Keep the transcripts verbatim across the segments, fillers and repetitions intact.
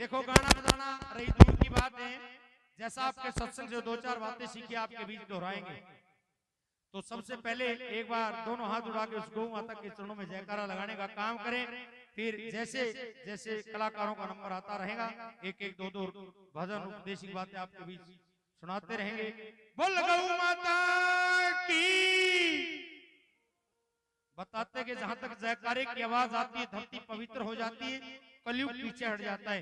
देखो, गाना बजाना रही दूर की बात है, जैसा आपके सत्संग से दो चार बातें सीखी, आपके बीच दोहराएंगे। तो सबसे पहले एक बार दोनों हाथ उठा के उस गौ माता के चरणों में जयकारा लगाने का काम करें। फिर जैसे जैसे कलाकारों का नंबर आता रहेगा, एक एक दो दो भजन, उपदेशिक बातें आपके बीच सुनाते रहेंगे। बोल गौ माता की। बताते कि जहां तक जयकारे की आवाज आती है, धरती पवित्र हो जाती है, कलयुग पीछे हट जाता है।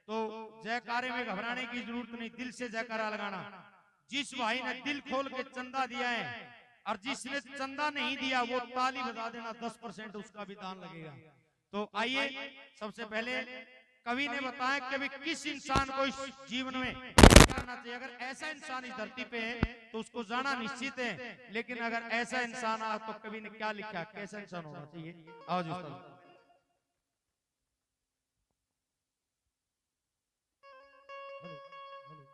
तो जयकारे में घबराने की जरूरत नहीं, दिल से जयकारा लगाना। जिस भाई ने दिल खोल के चंदा दिया है और जिसने चंदा नहीं दिया, वो ताली बजा देना, दस परसेंट उसका भी दान लगेगा। तो आइए, सबसे पहले कवि ने बताया कि अभी किस इंसान को इस जीवन में क्या करना चाहिए। अगर ऐसा इंसान इस धरती पे है तो उसको जाना निश्चित है, लेकिन अगर ऐसा इंसान आ तो कवि ने क्या लिखा, कैसा इंसान होना चाहिए? आओ जी उस्ताद। Hello, hello.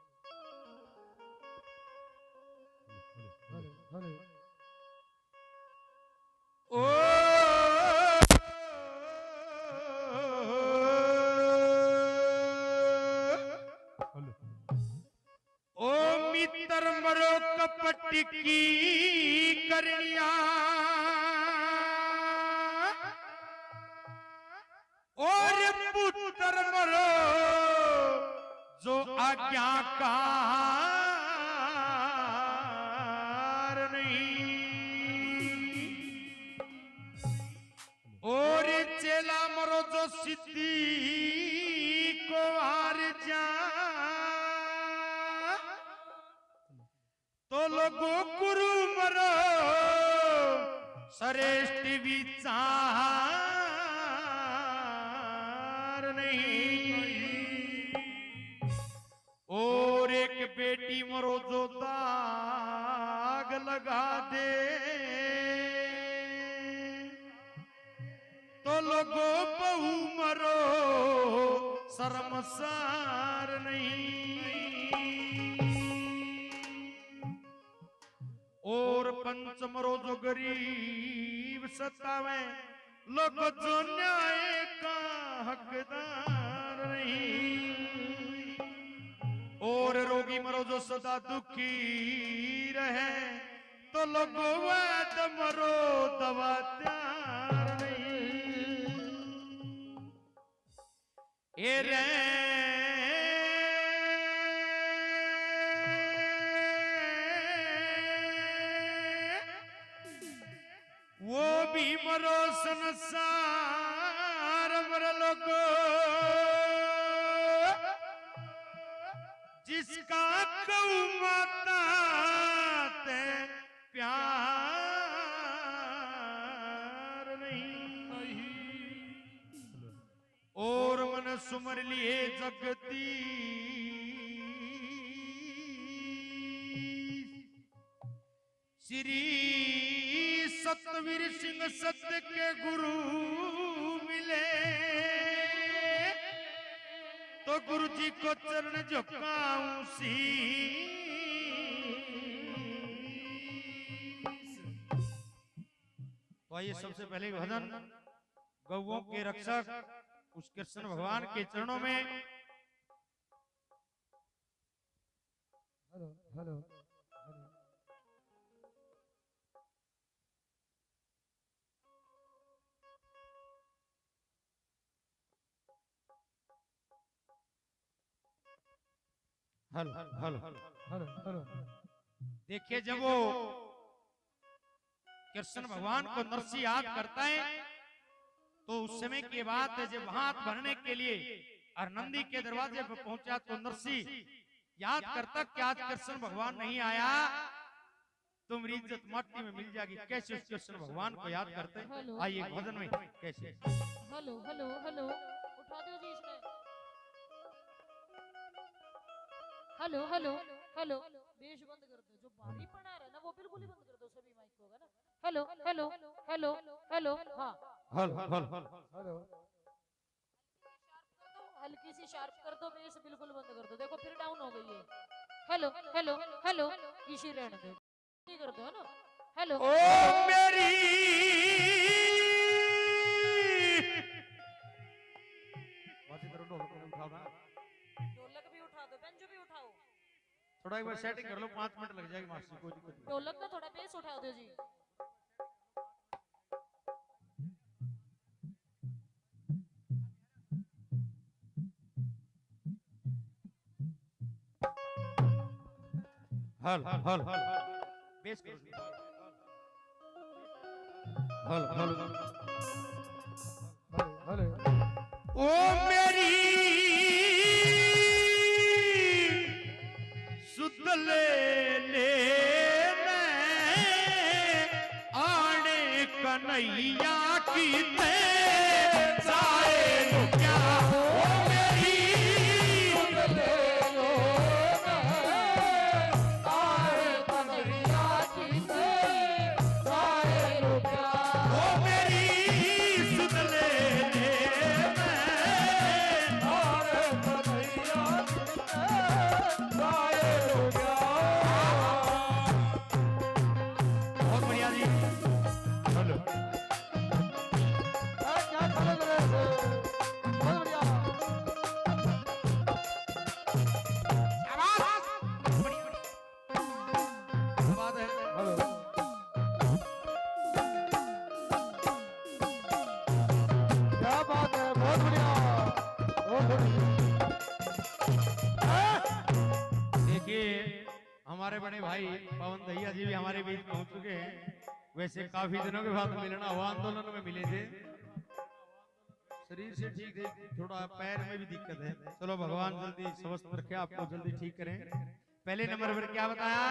Hello, hello. ओ हेलो। ओ मित्र मरो कपट की करणिया, और पुत्र मरो जो आज्ञाकार नहीं। और चेला मरो जो सिद्धि को हार जा, तो लोगो गुरु मरो श्रेष्ठ विचार नहीं। और एक बेटी मरो जो दाग लगा दे, तो लोगो बहू मरो शर्मसार नहीं। और पंच मरो जो गरीब सतावे, लोगो जो न्याय का हकदार नहीं। और रोगी मरो जो सदा दुखी रहे, तो लोगो वैद मरो दवा त्यार नहीं। ए रे, वो भी मरो संसार मर लोगो, जिसका गौ माता ते प्यार नहीं। और मन सुमर लिए जगदीश। श्री सतवीर सिंह सत के गुरु मिले, तो गुरु जी को चरण झुकाऊं शीश। तो आइए, सबसे पहले भजन गौओं के रक्षक उस कृष्ण भगवान के चरणों में। Hello, hello, hello. Hello, hello, hello. देखिए, जब वो कृष्ण भगवान को नरसी याद करता है, तो उस समय की बात है, जब हाथ भरने के लिए और नंदी के दरवाजे पर पहुंचा, तो नरसी याद करता कि आज कृष्ण भगवान नहीं आया, तो मेरी इज्जत माटी में मिल जाएगी। कैसे उस कृष्ण भगवान को याद करते हैं? हेलो। आइए, भजन में कैसे? हेलो, हेलो, हेलो, उठा दो जी इसने। हेलो, हेलो, हेलो, बेस बंद कर दो, जो भारीपना आ रहा है ना, वो बिल्कुल ही बंद कर दो, सभी माइक को, है ना? हेलो, हेलो, हेलो, हेलो, हाँ। Hello, hello, hello. हल्की सी शार्प कर दो, बेस बिल्कुल बंद कर दो। देखो, फिर डाउन हो गई है। हेलो, हेलो, हेलो, इसी रहने दो, नहीं कर दो, है ना? हेलो। ओ मेरी बातें करो। ढोलक उठाओ ना। ढोलक भी उठा दो, बेंजो भी उठाओ। थोड़ा एक बार सेटिंग कर लो, पाँच मिनट लग जाएगी मास्टर जी, कोई दिक्कत नहीं। ढोलक ना थोड़ा बेस उठा दो जी। हल, हल, हल। बेस करो। हल, हल। हल, हल। ओ मेरी सुध ले ले, मैं आने कन्हैया की ते जाए लुटिया। ओ मेरी सुध ले लो, आए कन्हैया की ते जाए लुटिया। ओ मेरी सुध ले ले, मैं आए कन्हैया की ते जाए लुटिया। बहुत बढ़िया जी। हेलो। अरे क्या खड़े मेरे से? बहुत बढ़िया। शाबाश। बढ़िया, बढ़िया। क्या बात है? हेलो। क्या बात है? बहुत बढ़िया। बहुत बढ़िया। देखिए, हमारे बड़े भाई पवन दहिया जी भी हमारे बीच पहुंच चुके हैं। वैसे काफी दिनों के बाद मिलना हुआ, आंदोलन में मिले थे, शरीर से ठीक थे, थोड़ा पैर में भी दिक्कत है। चलो, भगवान जल्दी स्वस्थ रखे, आपको जल्दी ठीक करें। पहले नंबर पर क्या बताया?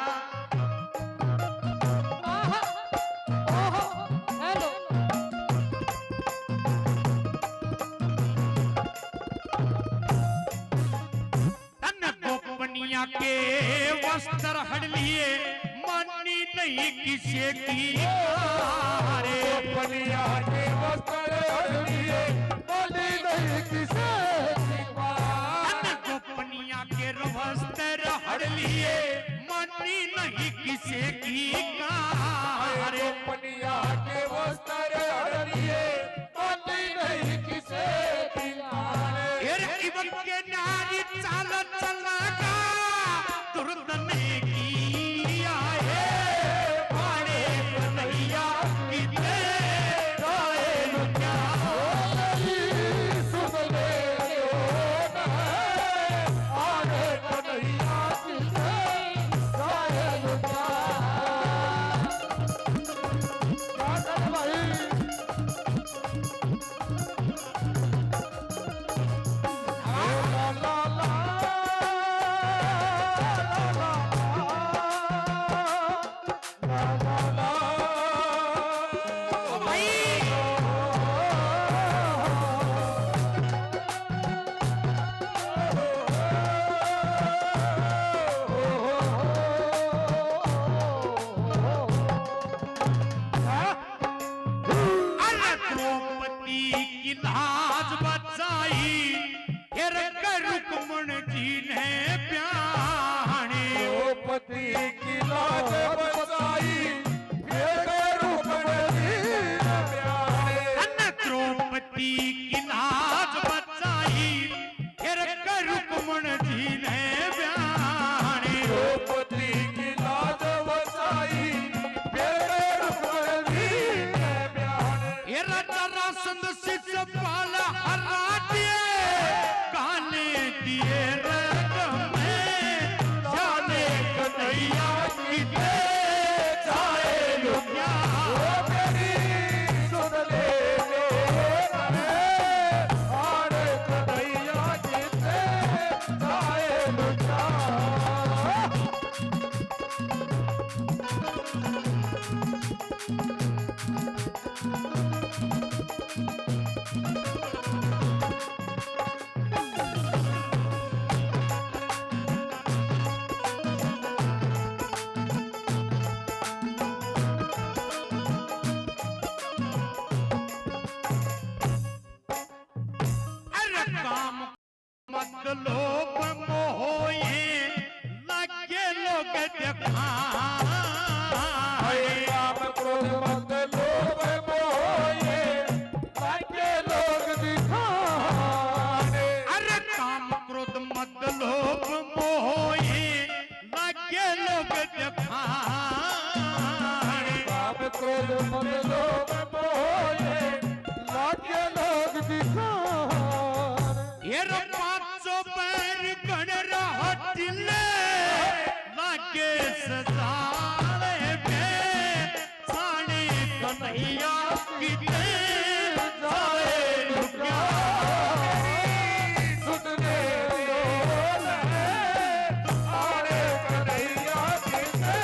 आहा, ओहो, हेलो। तन गोपनिया के वस्त्र हड़ लिए, मानी नहीं किसे की रे। गोपनिया के वस्त्र हड़ लिए, मानी नहीं किसे की रे। तन गोपनिया के वस्त्र हड़ लिए, मानी नहीं किसे की रे। गोपनिया के वस्त्र हड़ लिए, मानी नहीं किसे की रे। इबन के नारी चाल चलागा, दुर्दन की आए, पाड़े कन्हैया की ते गाए लुटिया। सुन ले लो ना, आड़े कन्हैया की ते गाए लुटिया। क्या कर भाई? अरे द्रौपदी की लाज बचाई, फिर के रुक्मण जी ने ब्याहने। द्रौपदी की लाज बचाई, फिर के रुक्मण जी ने ब्याहने। अन द्रौपदी की लाज बचाई, फिर के रुक्मण जी ने ब्याहने। द्रौपदी की लाज बचाई, फिर के रुक्मण जी ने ब्याहने। ये राजा रासंद शिशुपाल हरा दिए, काने दिए रंग में, जाने कन्हैया किते जाए लुटिया। ओ मेरी सुन ले रे, आड़े कन्हैया किते जाए लुटिया। अरे काम मत लोभ मोह ये लागे लोग दिखाने। काम क्रोध मत लोभ मोह ये लागे लोग दिखाने। अरे तो पैर गण रहा टिल्ले, लागे सजाले में साणी कन्हैया किते जाए लुका। सुनने दो ले, आने कन्हैया किते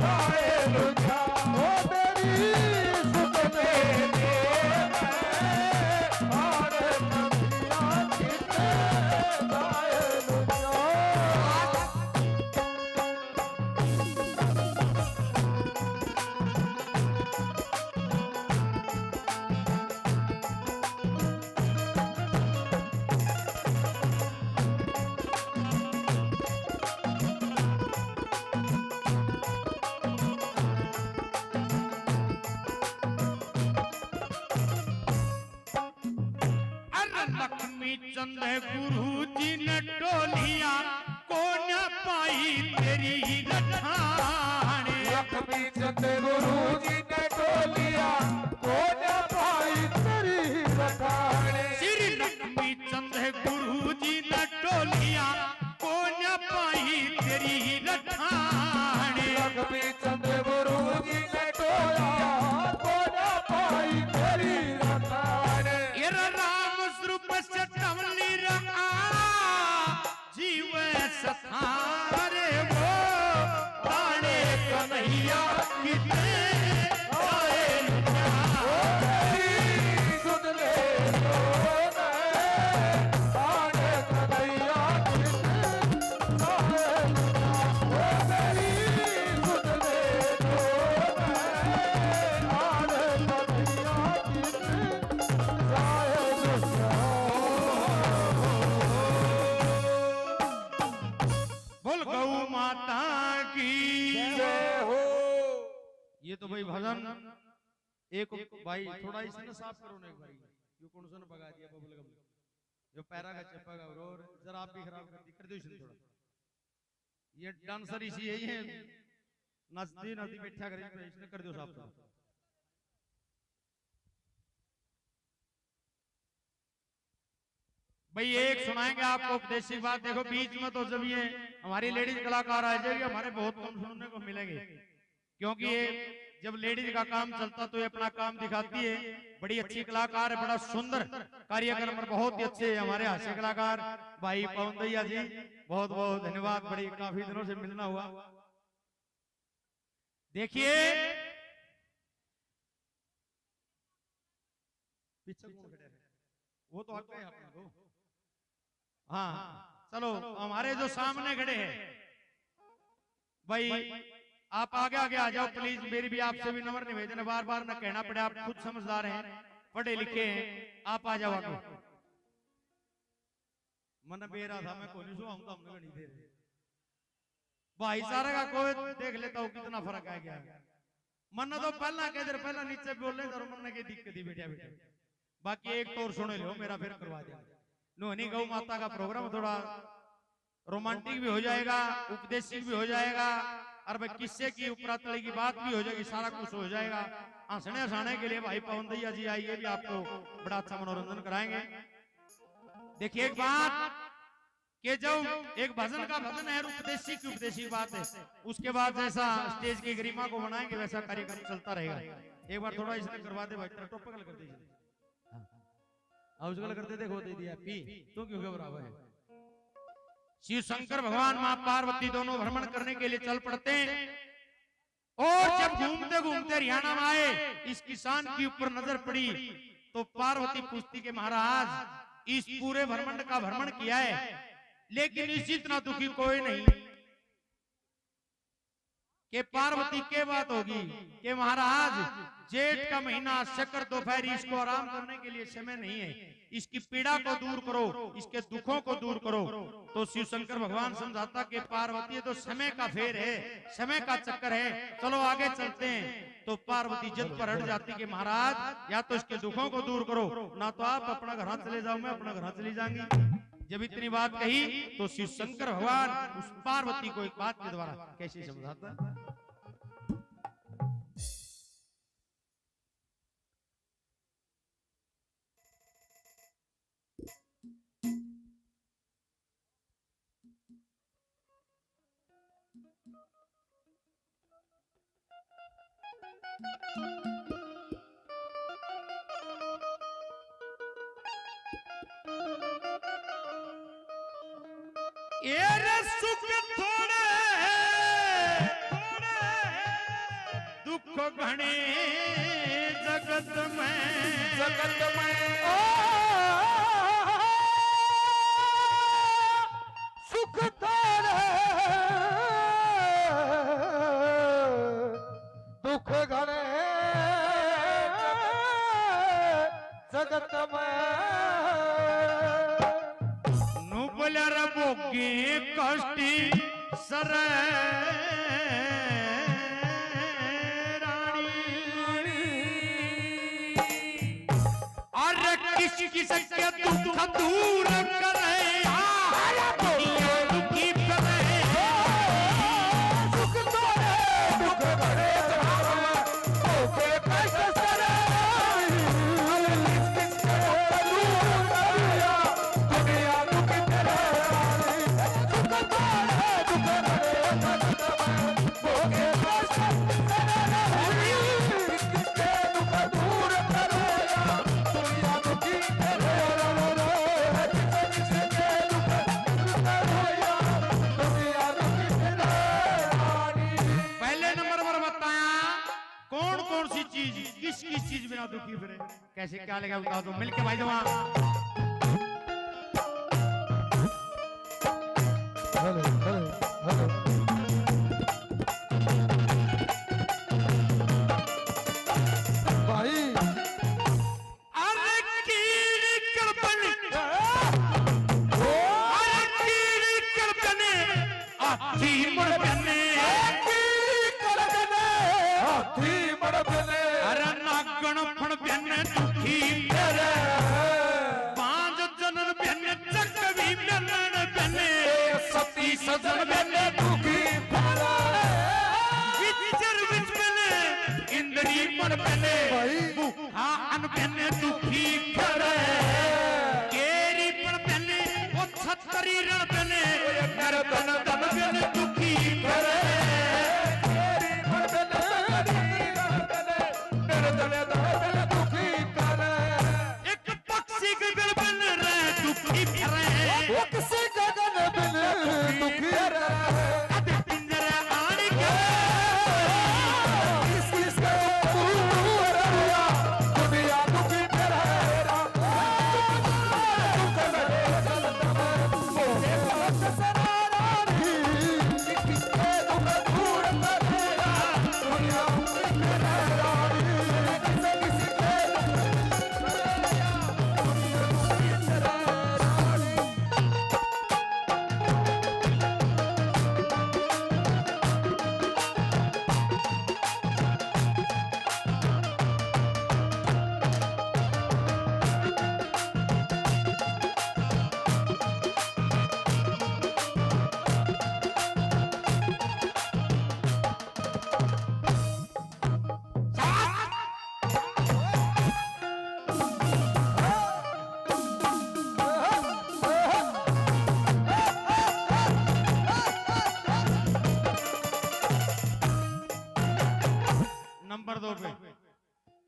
जाए लुका। ओ तेरी सुनने दो ले, आने कन्हैया किते जाए लुका। अरे लक्ष्मी चंद गुरु जी ने टोलिया कोन्या पाई तेरी रठाने। लक्ष्मी चंद गुरु जी ने टोलिया कोन्या पाई तेरी रठाने। श्री लक्ष्मी चंद गुरु जी ने टोलिया कोन्या पाई तेरी रठाने। लक्ष्मी चंद गुरु जी ने टोलिया कोन्या पाई तेरी रठाने। ये राम स्वरूप से टवली रहा जीव सथारे वो ताने कन्हैया किते आए लुका। सुन ले तो मैं ताने कन्हैया किते आए लुका। ओ तेरी सुन ले तो मैं ताने कन्हैया किते बोल गौ माता की जय हो। ये तो भाई भजन एक भाई थोड़ा इसने साफ करो ना एक बार। ये कौन सा ने भगा दिया बबल गम? ये पैरा का चप्पा का और जरा आप भी खराब कर दी, कर दो इसने थोड़ा। ये डांसर इसी है, ये नचती नचती बैठा करे, इसने कर दो साफ थोड़ा। भाई एक सुनाएंगे आपको उपदेशी बात। देखो बीच में तो जब ये हमारी लेडीज कलाकार आ जाएगी, हमारे बहुत कम सुनने को मिलेंगे, क्योंकि ये जब लेडीज का काम चलता तो ये अपना काम दिखाती है। बड़ी अच्छी कलाकार है, बड़ा सुंदर कार्यक्रम और बहुत ही अच्छे हमारे हास्य कलाकार भाई पवन दैया जी, बहुत बहुत धन्यवाद। बड़ी काफी दिनों से मिलना हुआ। देखिए पीछे कौन खड़े हैं? वो तो आगे है अपना तो। हाँ, चलो, हमारे जो सामने खड़े हैं भाई, आप आगे आगे आ जाओ प्लीज। मेरी भी आपसे भी नम्र निवेदन है, बार बार न कहना पड़े, आप खुद समझदार हैं, पढ़े लिखे हैं, आप आ जाओ आगे। मन बेरा था मैं कोनी सो आऊंगा हमने घणी देर। भाईचारे का कोई देख लेता हो कितना फर्क आ गया। मन तो पहला कह दे पहला नीचे बोले तो मन के दिक्कत ही बैठा बैठा। बाकी एक तो और सुन लो मेरा फिर करवा दे। नोहनी गौ माता का प्रोग्राम थोड़ा रोमांटिक भी हो जाएगा, उपदेशिक भी हो जाएगा और भाई किस्से की ऊपरा तले की बात भी हो जाएगी, सारा कुछ हो जाएगा। हंसने हंसाने के लिए भाई पवन दैया जी आइए, भी आपको बड़ा अच्छा मनोरंजन कराएंगे। देखिए एक बात कि जब एक भजन का भजन है, उपदेशी की उपदेशी बात है, उसके बाद जैसा स्टेज की गरिमा को बनाएंगे वैसा कार्यक्रम चलता रहेगा। एक बार थोड़ा इसने करवा दे भाई, तेरा टोपा गल कर दे। हाँ। अब उस गल करते देखो दे दिया पी, तू क्यों घबरावा है? शिव शंकर भगवान माँ पार्वती दोनों भ्रमण करने के लिए चल पड़ते हैं। और जब घूमते घूमते हरियाणा में आए, इस किसान के ऊपर नजर पड़ी तो पार्वती पूछती कि महाराज, इस पूरे ब्रह्मांड का भ्रमण किया है, लेकिन इस जितना दुखी कोई नहीं। कि पार्वती के बात होगी कि महाराज, जेठ का महीना, शक्कर दोपहरी, इसको आराम करने के लिए समय नहीं है, इसकी पीड़ा को दूर करो, इसके दुखों को दूर करो। तो शिव शंकर भगवान समझाता कि पार्वती, ये तो समय का फेर है, समय का चक्कर है, चलो आगे चलते हैं। तो पार्वती जिद पर अड़ जाती कि महाराज, या तो इसके दुखों को दूर करो, ना तो आप अपना घर चले जाओ, मैं अपना घर चली जाऊंगी। जब इतनी बात कही तो शिव शंकर भगवान उस पार्वती को एक बात के द्वारा कैसे समझाता है? ए रे सुख थोड़े, थोड़े, दुख घणे जगत में। जगत में। ओ, सुख थोड़े, दुख घणे जगत में। नु बोला रे भोगी कष्टी सर रानी। अरे किस किस के दुख दूर करे, आ, दुनिया दुखी करे। सुख तोरे दुख भरे धाम, भोगे कष्ट सरे। किस किस के दुख दूर करे, दुनिया दुखी करे। सुख तोरे दुख भरे धाम, भोगे कष्ट सरे। पहले नंबर पर बताया, कौन कौन सी चीज, किस किस चीज बिना दुखी फिरे? कैसे, क्या लगा, बता दो मिलके भाई जवान। Hello, hello, hello. भाई। अरे कीड़ी कड़पने, अरे कीड़ी कड़पने, हाथी मर बने। कीड़ी कड़पने, हाथी मर बने। अरे नागण फण बने दुखी करे। पांच जनन बने चकवी बने बने। सती सजन बने दुखी करे। विचर विच बने इंद्री मर बने। भाई। हाँ, अन बने दुखी करे। केरी पण बने, ओ छतरी रण बने, नर धन धन बने दुखी करे। केरी पण बने, नर धन धन बने दुखी करे। एक पक्षी गगन बिन रहे दुखी करे। पक्षी गगन बिन दुखी करे। अद पिंजरे आड़ के। किस किस के तू दुनिया दुखी करे। नंबर दो पे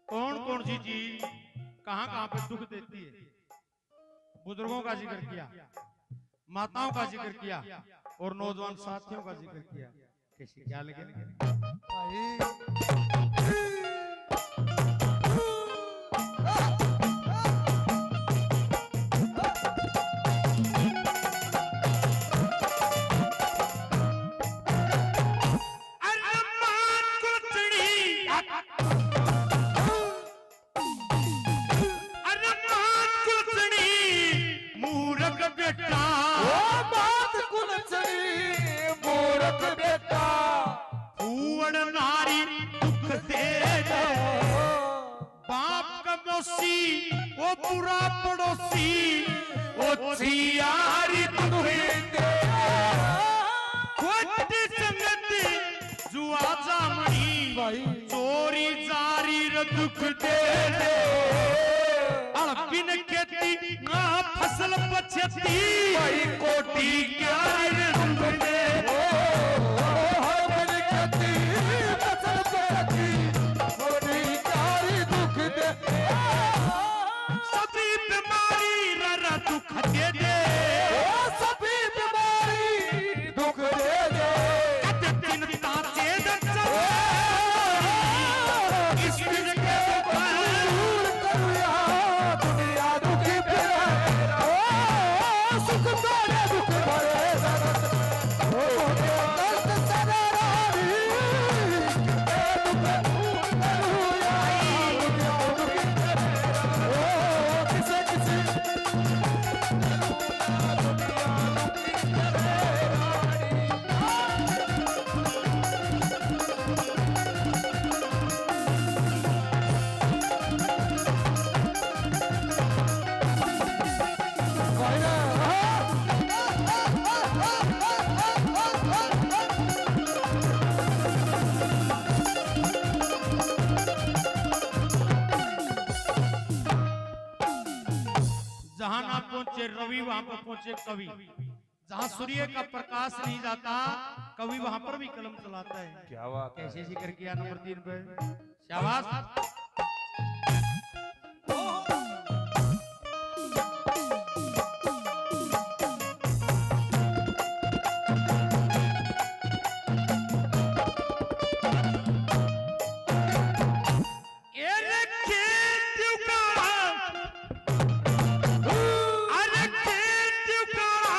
कौन कौन सी चीज कहां कहां पे दुख देती है? बुजुर्गों का जिक्र किया, माताओं का जिक्र किया और नौजवान साथियों का जिक्र किया। कैसे, क्या लगे? अरे मां कुलचड़ी। अरे मां कुलचड़ी मूरख बेटा। ओ मां कुलचड़ी मूरख बेटा। फूहड़ नारी दुख दे दे। बाप का मौसी, ओ बुरा पड़ोसी, ओ छियारी दुख दे। खोटी संगत जुआ जामणी, भाई। चोरी जारी रे दुख दे दे। अड़ बिन खेती ना फसल बचती, भाई कोटी क्या रे दुख दे। ओ, हड़ बिन खेती फसल बचती, कवि वहां पर पहुंचे, कवि। जहां सूर्य का प्रकाश नहीं जाता, कवि वहां पर भी कलम चलाता है। क्या बात है। कैसे जिक्र किया नंबर तीन पे? शाबाश। ए रे खेत उकाला, अरे खेत उकाला,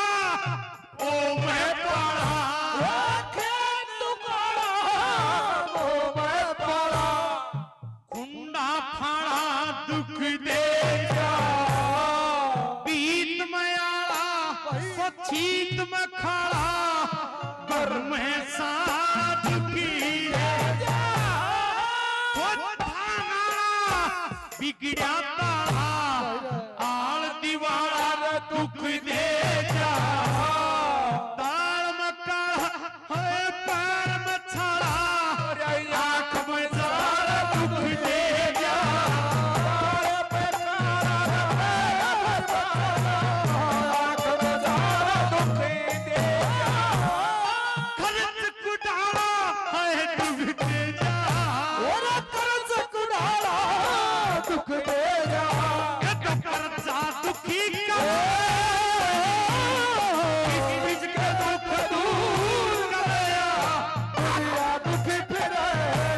ओ मैं पाला। ओ खेत उकाला, ओ मैं पाला। खुंडा फाड़ा दुख दे जा, बीत में आला, पछीत में खाला, घर में साथ की। ओ थाना बिगड़्या ताला, आल दीवार दुख दे जा। दाल में काला, हाय पैर में छाला, आंख में जाल दुख दे जा। खर्च कुटाला है दुख दे जा। और खर्च कुटाला दुख दे जा। ये तो कर्जा दुखी का। किस किस के दुख दूर कर। दुनिया दुखी फिरे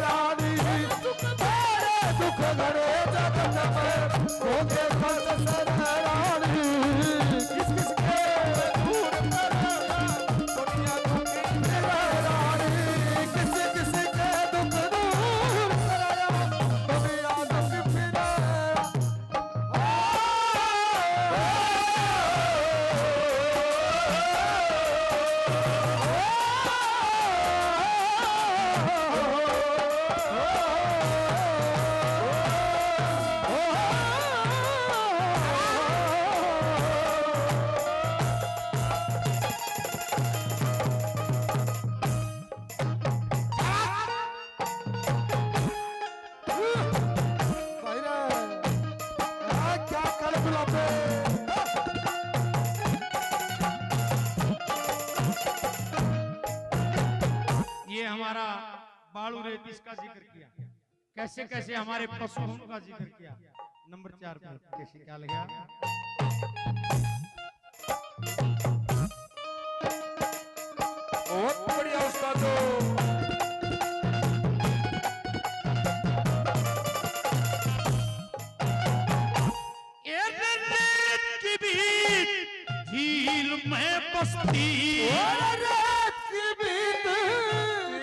रानी, तेरे दुख घरे जगत में, होके फंस सर रानी। किस किस के दूर करेगा, दुनिया दुखी फिरे रानी। किस किस के दुख दूर करेगा, दुनिया दुखी फिरे। भाई रे, आ, क्या कर गुलाबे? ये हमारा बालू रे, इसका जिक्र किया, कैसे कैसे हमारे पशु होने का जिक्र किया। नंबर चार पर कैसे क्या लगा? बहुत बढ़िया उस्ताद हो। ए रे रेत की बीच झील में बसती। ए रे रेत की बीच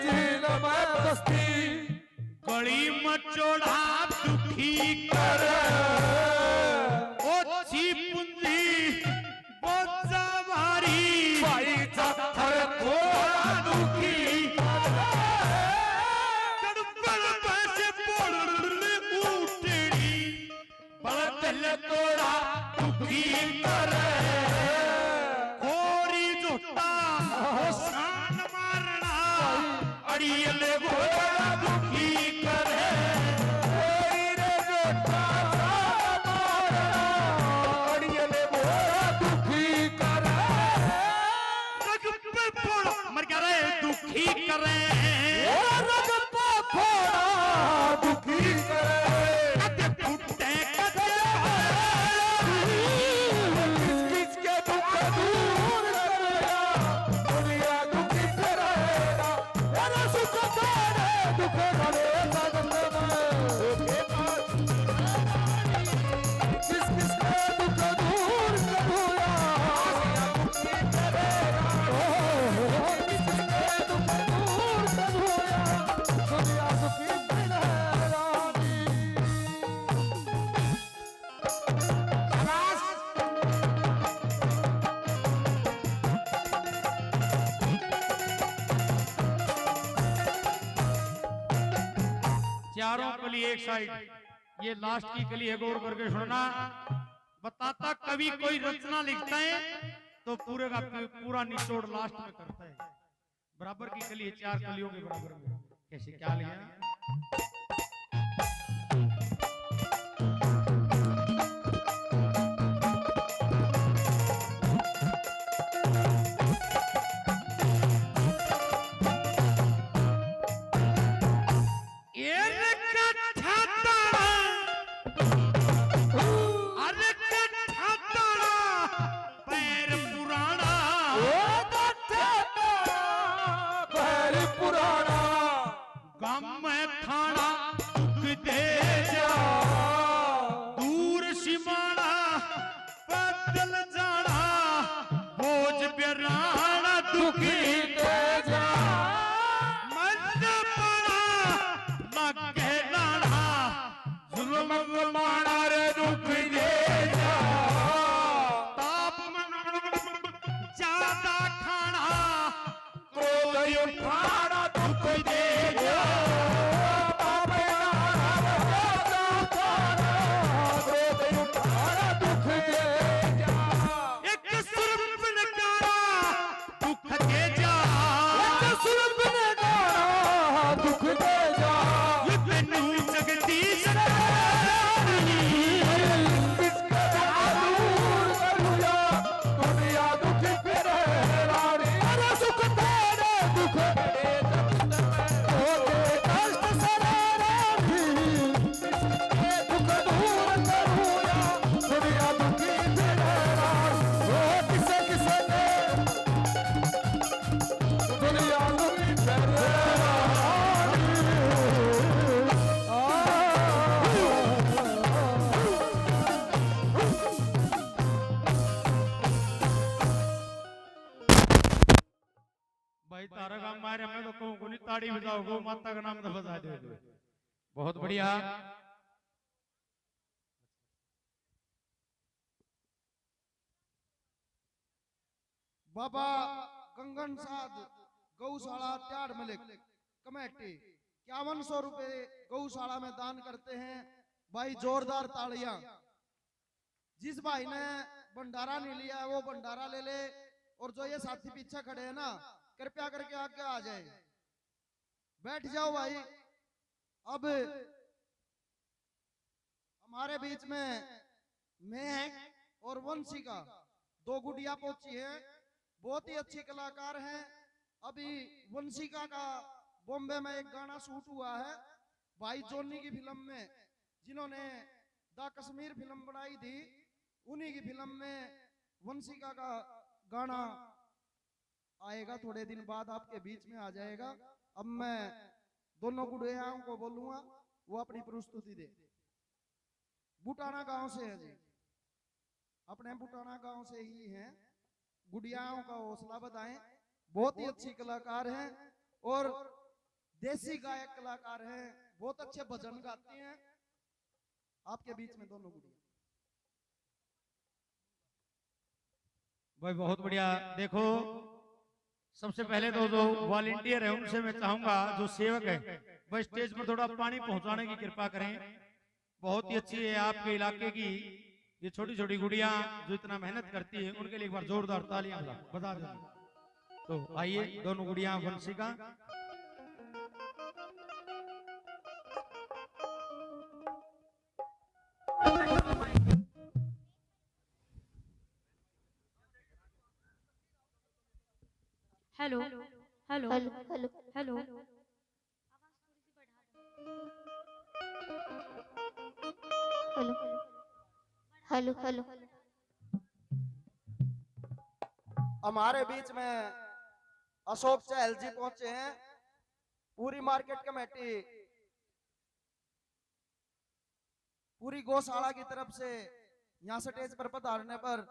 झील में बसती। गली मचोड़ा दुखी कर। ओ ची पूंजी बोझा भारी। भाई जाथर थोड़ा दुखी कर। गड़बड़ पैसे बोल उठड़ी। बदल तोड़ा दुखी करे। खोरी झोटा, ओ शान मारना, अड़ियल घोड़ा दुखी करे। खोरी रे झोटा, शान मारना, अड़ियल घोड़ा दुखी करे। रग पे फोड़, मर गया रे, दुखी करे। ओ रग पे फोड़ा दुखी करे। कदे फुटे, कदे किस किस के दुख दूर करेगा, दुनिया दुखी करेगा। तेरा सुख करे, दुख करे, जगत में। किस किस के दुख दूर करूँगा? ओ, किस किस के दुख दूर करूँगा? दुनिया दुखी बिन है रानी। शाबाश। चारों कली एक साइड, ये लास्ट की कली है, गौर करके सुनना। बताता कवि कोई रचना लिखता है तो पूरे का पू-, पूरा निचोड़ लास्ट में करता है। बराबर की कली है, चार कलियों के बराबर में। कैसे क्या लिया? ज्यादा खाना, क्रोध उठाना दुख देगा। एक सुरपन गाना दुख दे जा। एक सुरपन गाना दुख दे जा। ये तेनू जगदीश ने भाई तारा का मारे, मैं तो कहूँ कोनी, ताड़ी बजाओ, गौ माता का नाम तो बजा दे। बहुत बढ़िया। बाबा गंगन साध गौशाला त्याड़ मलिक कमेटी इक्यावन सौ रुपए गौशाला में दान करते हैं। भाई जोरदार तालियां। जिस भाई ने भंडारा नहीं लिया है, वो भंडारा ले ले, और जो ये साथी पीछे खड़े हैं ना, कृपया करके आगे आ जाए, बैठ जाओ भाई। अब हमारे बीच में महक और वंशिका, दो गुड़िया पहुंची हैं, बहुत ही अच्छी कलाकार हैं। अभी वंशिका का बॉम्बे में एक गाना शूट हुआ है भाई जॉनी की फिल्म में, जिन्होंने द कश्मीर फिल्म बनाई थी, उन्हीं की फिल्म में वंशिका का गाना आएगा, थोड़े दिन बाद आपके बीच में आ जाएगा। अब मैं दोनों गुड़ियाओं को बोलूंगा, वो अपनी प्रस्तुति दे। बुटाना गांव से हैं जी, अपने बुटाना गांव से ही हैं। गुड़ियाओं का हौसला बढ़ाएं, बहुत ही अच्छी कलाकार हैं और देसी गायक कलाकार हैं, बहुत अच्छे भजन गाती हैं। आपके बीच में दोनों गुड़िया। भाई बहुत बढ़िया। देखो, सबसे पहले तो जो वॉलंटियर है उनसे मैं चाहूंगा, जो सेवक है, वह स्टेज पर थोड़ा पानी पहुंचाने की कृपा करें। बहुत ही अच्छी है आपके इलाके की ये छोटी छोटी गुड़ियां जो इतना मेहनत करती है, उनके लिए एक बार जोरदार तालियां बजा, बजा दें। तो आइए दोनों गुड़ियां Vanshika. Hello, hello, hello, hello. Hello, hello, hello. हमारे बीच में अशोक चहल जी पहुंचे हैं, पूरी मार्केट कमेटी पूरी गौशाला की तरफ से यहाँ स्टेज पर पधारने पर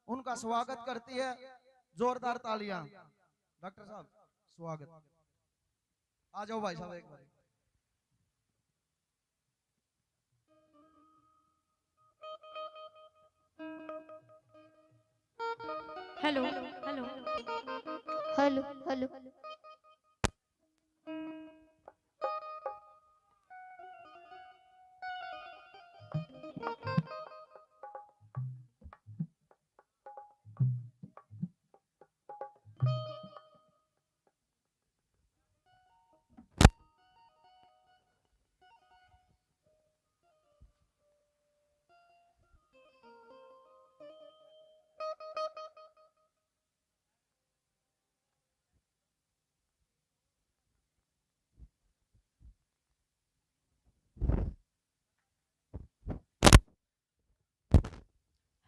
उनका स्वागत करती है। जोरदार तालियां। डॉक्टर साहब, स्वागत। आ जाओ भाई साहब एक बार। Hello, hello, hello, hello.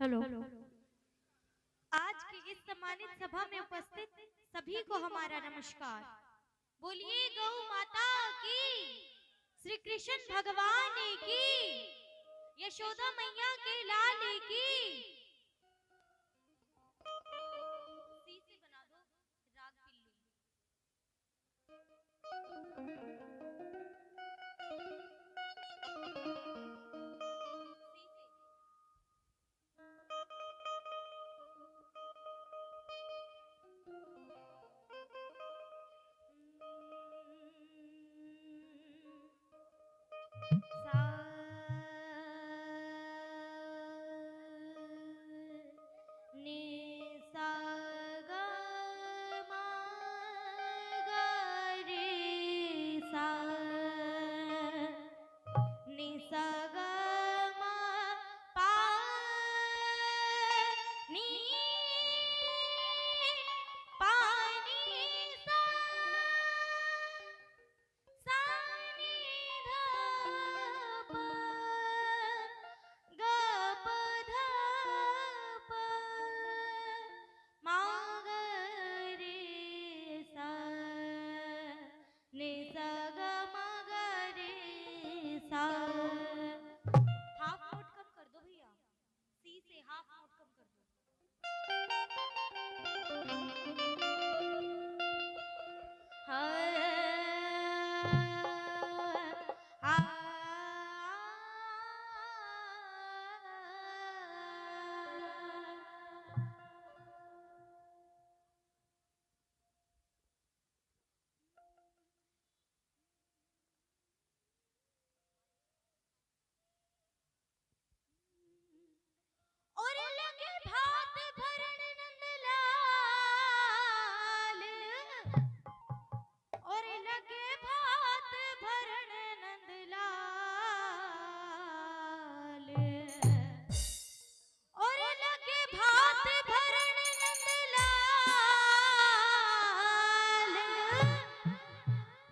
Hello. आज की इस सम्मानित सभा में उपस्थित सभी को हमारा नमस्कार। बोलिए गौ माता की, श्री कृष्ण भगवान की, यशोदा मैया के लाल की। सी से बना दो राग पिल्लू। भात भरण नंदलाल, और लगे भात भरण नंदलाल, और लगे भात भरण नंदलाल,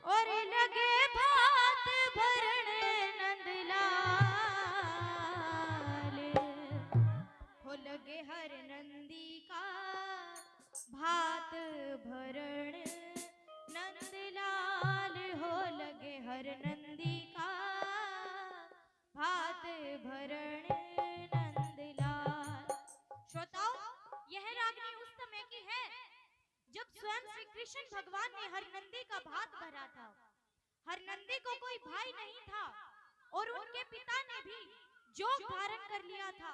और लगे भात भरण नंदलाल, हो लगे हर नंदी का भात भरण नंदलाल, हो लगे हर नंदी का भात भरण नंदलाल। श्रोताओं, यह रागनी उस समय की है जब स्वयं श्री कृष्ण भगवान ने हर नंदी का भात भरा था। हर नंदी को कोई भाई नहीं था और उनके पिता ने भी जोग धारण कर लिया था।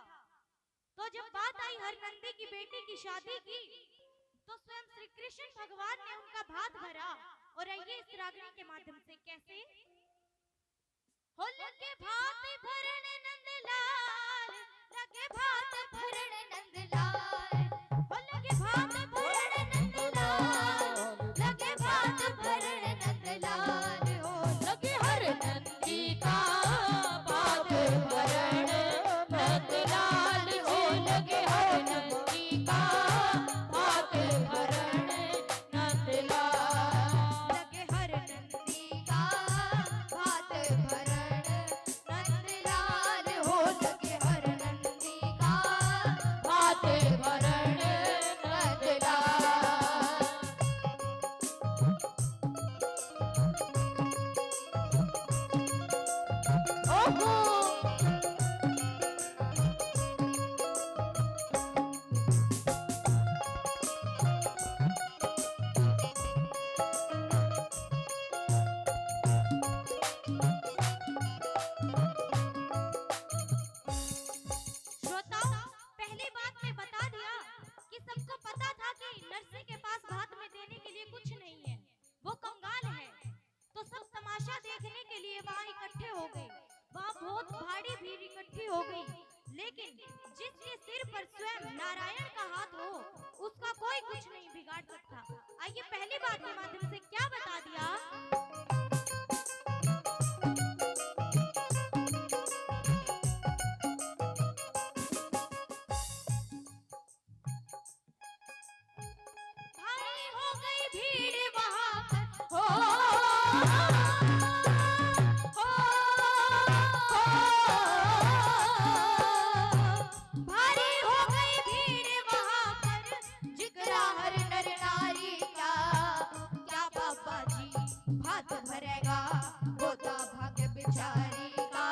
तो जब बात आई हर नंदी की बेटी की शादी की, तो स्वयं श्री कृष्ण भगवान ने उनका भात भरा। और आइए इस रागनी के माध्यम से कैसे। हो लगे भात भरण नंदलाल, लगे भात भरण नंदलाल, हो लगे भात भरण नंदलाल, लगे भात भरण नंदलाल, हो लगे हर नंदी का भात भरण नंदलाल, हो लगे हर नंदी का भात भरण नंदलाल। लगे हर नंदी का भात भरण नंदलाल, हो लगे हर नंदी का भात भरण नंदलाल। ओहो। श्रोताओं, पहली बात मैं बता दिया कि सबको पता था कि नरसी के पास भात में देने के लिए कुछ नहीं है, वो कंगाल है। तो सब तमाशा देखने के लिए वहां इकट्ठे हो गए। वहां बहुत भारी भीड़ इकट्ठी हो गई, लेकिन जिसके सिर पर स्वयं नारायण का हाथ हो, उसका कोई कुछ नहीं बिगाड़ सकता। आइए, पहली बात के माध्यम से क्या बता दिया। भारी हो गई भीड़ वहां पर, हो, हो, हो। भारी हो गई भीड़ वहां पर, जिगरा हर नर नारी का, क्या बाबा जी भात भरेगा, होता भाग बिचारी का।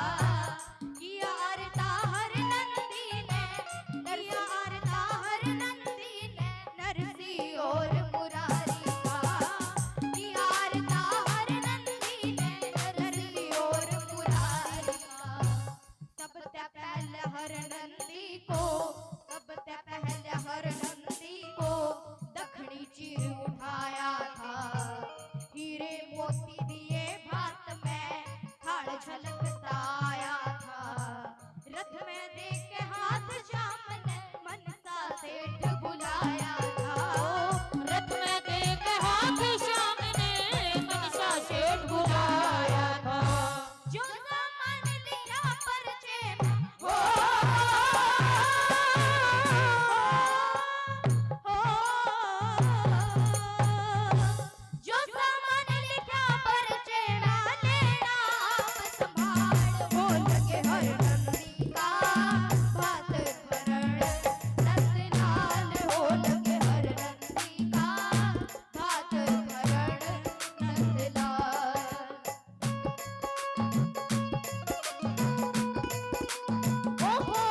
किया आरता हर नंदी ने, किया आरता हर नंदी ने, नरसी और मुरारी का। किया आरता हर नंदी ने, नरसी और मुरारी का। सबसे पहले हर नंदी को, सबसे पहले हर नंदी को दखनी चीर उठाया था। हीरे मोती दिए भात में थाल झलकता आया था। रथ में देख के हाथ श्याम ने मनसा सेठ बुलाया था। रथ में देख के हाथ श्याम ने मनसा सेठ बुलाया था। जो सामान लिया पर्चे में, हो, हो, जो सामान लिखा पर्चे में, लेना आप संभाल। हो लगे हर नंदी का भात भरण नंदलाल, हो लगे हर नंदी का भात भरण नंदलाल। ओहो।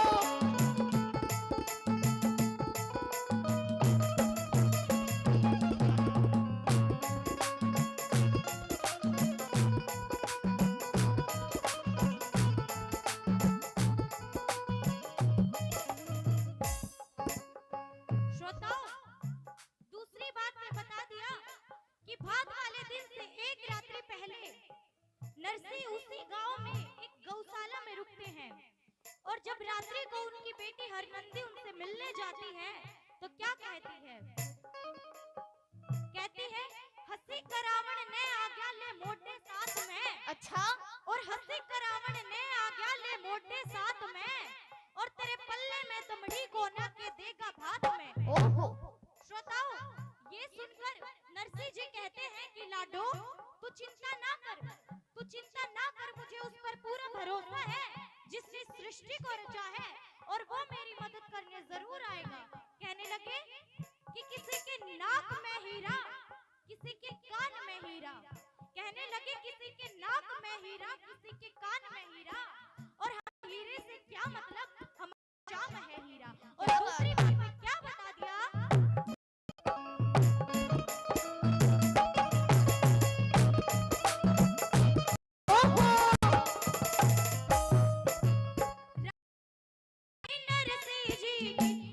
श्रोताओं, दूसरी बात मैं बता दिया कि भात वाले दिन से एक रात्रि पहले नरसी उसी गांव में एक गौशाला में रुकते हैं और जब रात्रि को उनकी बेटी हरनंदी उनसे मिलने जाती है तो क्या कहती है? कहती है, "हंसी करावण ने आ गया ले मोटे साथ में।" अच्छा। "और हंसी करावण ने आ गया ले मोटे साथ में, और तेरे पल्ले में दमड़ी कोना के देगा भात में।" ओहो। श्रोताओं, ये सुनकर नरसी जी कहते हैं कि लाडो, तू चिंता ना कर, तू चिंता ना कर, मुझे उस पर पूरा भरोसा है जिसने सृष्टि को रचा है, और वो मेरी मदद करने जरूर आएगा। कहने लगे कि किसी के नाक में हीरा, किसी के कान में हीरा, कहने लगे किसी के नाक में हीरा, किसी के कान में हीरा, और हम हीरे से क्या मतलब, हम जाम है हीरा। और क्या बात दूसरी है। बात में क्या बता दिया? ओहो! नरसी जी की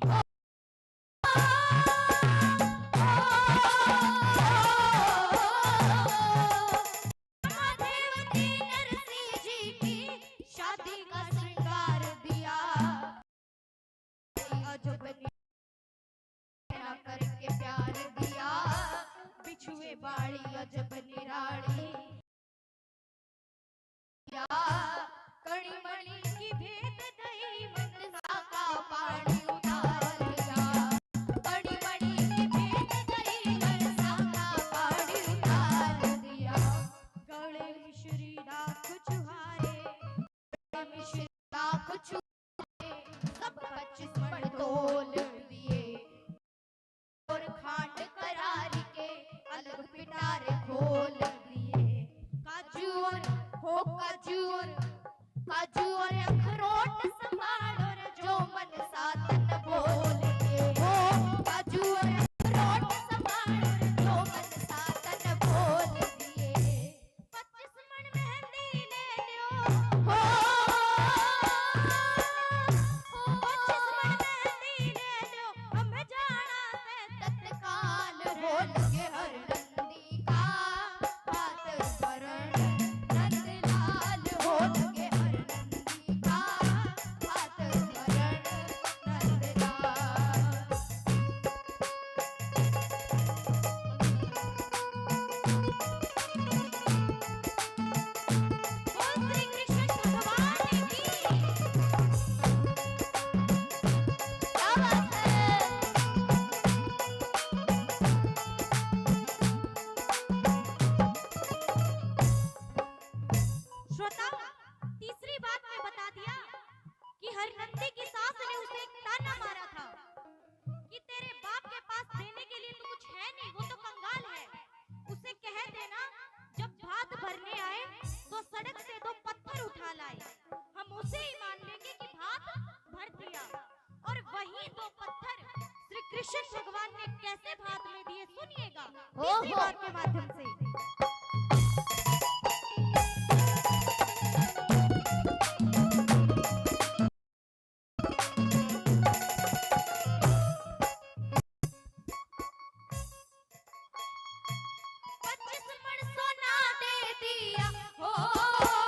महादेव ने नरसी जी की शादी का श्रृंगार दिया। अजब निराला करके प्यार दिया, बिछुए बाली अजब निराली। या कणी मणी की भेद दई, मनसा का पानी उतार दिया। कणी मणी की भेद दई, मनसा का पानी उतार दिया। गले मिश्री राख छुहारे, गले मिश्री राख छुहारे, सब पच्चीस मण तोल दिए। और खांड करारी के अलग पिटारे खोल दिए। काजू और, हो काजू और, काजू और अखरोट संभालो रे, जो मन सातन बोल दिए। हो काजू और अखरोट संभालो रे, जो मन सातन बोल दिए। पच्चीस मण मेहंदी ले ल्यो। हो, हो, पच्चीस मण मेहंदी ले ल्यो, हमें जाना से तत्काल। हो लगे हर नंदी का हाथ भरण नंदलाल। हो लगे हर नंदी का हाथ भरण नंदलाल। बोल श्री कृष्ण भगवान की। क्या बात है। श्रोताओं, तीसरी बात मैं बता दिया कि हर नंदी की सास ने उसे एक ताना मारा था कि तेरे बाप के पास देने के लिए तो कुछ है नहीं, वो तो कंगाल है। उसे कह देना, जब भात भरने आए तो सड़क से दो पत्थर उठा लाए, हम उसे ही मान लेंगे कि भात भर दिया। और वही दो पत्थर श्री कृष्ण भगवान ने कैसे भात में दिए, सुनिएगा। तीसरी ओहो। बात के माध्यम से। पच्चीस मण सोना दे दिया, हो, हो, हो।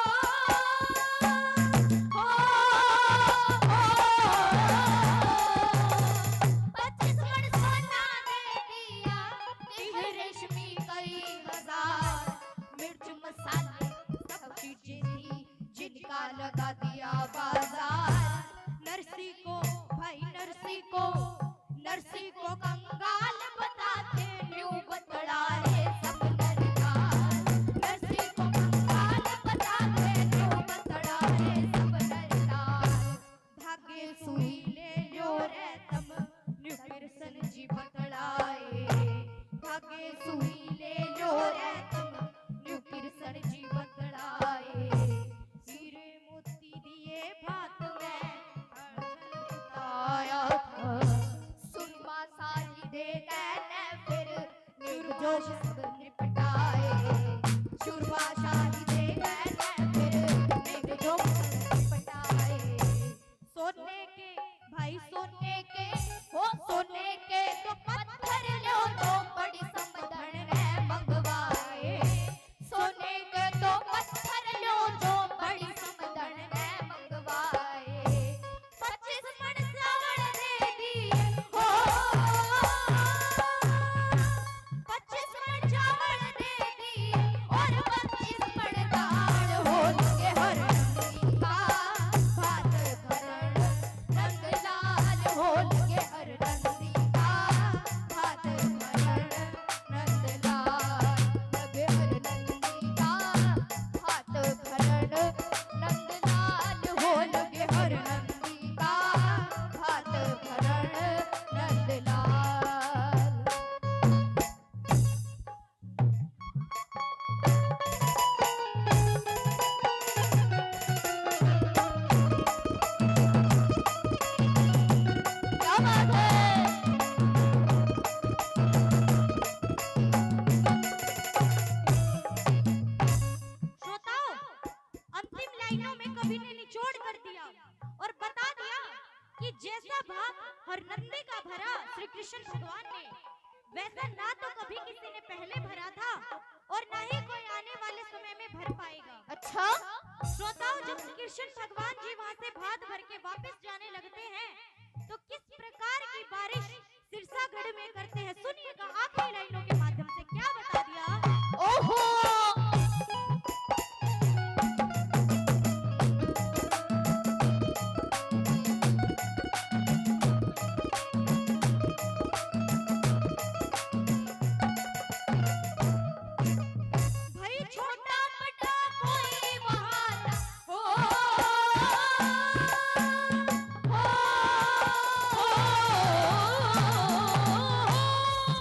पच्चीस मण सोना दे दिया, तीह रेशमी कई हजार, मिर्च मसाले सब चीजें थी, जिनका लगा दिया बाजार। नरसी को, भाई नरसी को, नरसी को कंगाल बताते न्यू बतला रे सब नरनाल। नरसी को कंगाल बताते न्यू बतला रे सब नरनाल। धागे सुई ले ल्यो रे तम, न्यू कृष्ण जी बतलाए। धागे सुई ले ल्यो रे तम, न्यू कृष्ण जी बतलाए। हीरे मोती दिए भात में, हर जल उताया था। सुरमा शाही दे कहने फिर, निर्जोश सब निपटाए। सुरमा शाही दे कहने फिर, निर्जोश सब निपटाए। सोने के, भाई सोने के, हो सोने के तो पत्थर ल्यो, दो बड़ी समधन ने मंगवाए। सोने के दो पत्थर ल्यो, दो बड़ी समधन ने मंगवाए। पच्चीस मण चावल दे दी, भात हर नंदी का भरा श्री कृष्ण भगवान ने, वैसा ना तो कभी किसी ने पहले भरा था और ना ही कोई आने वाले समय में भर पाएगा। अच्छा? श्रोताओं, जब कृष्ण भगवान जी वहां से भात भर के वापस जाने लगते हैं, तो किस प्रकार की बारिश सिरसागढ़ में करते हैं, सुनिएगा आखिरी लाइनों के माध्यम से। क्या बता दिया? ओहो! भाई, छोटा बड़ा कोई बहाना हो, हो, हो,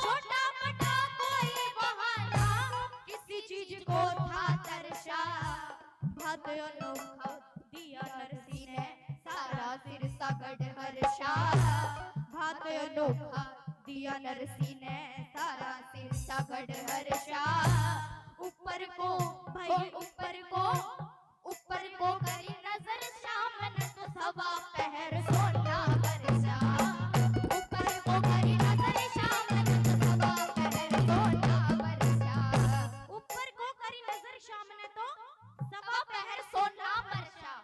छोटा बड़ा कोई बहाना, किसी चीज को था तरशा, भात अनोखा दिया नरसी ने, सारा सिरसागढ़ हर्षा। भात अनोखा दिया नरसी ने, सारा सिरसागढ़ हर्षा। ऊपर को भाई, ऊपर को, ऊपर को करी नजर शाम ने तो सवा पहर सोना बरसा। ऊपर को करी नजर शाम ने तो सवा पहर सोना बरसा। ऊपर को करी नजर शाम ने तो सवा पहर सोना बरसा।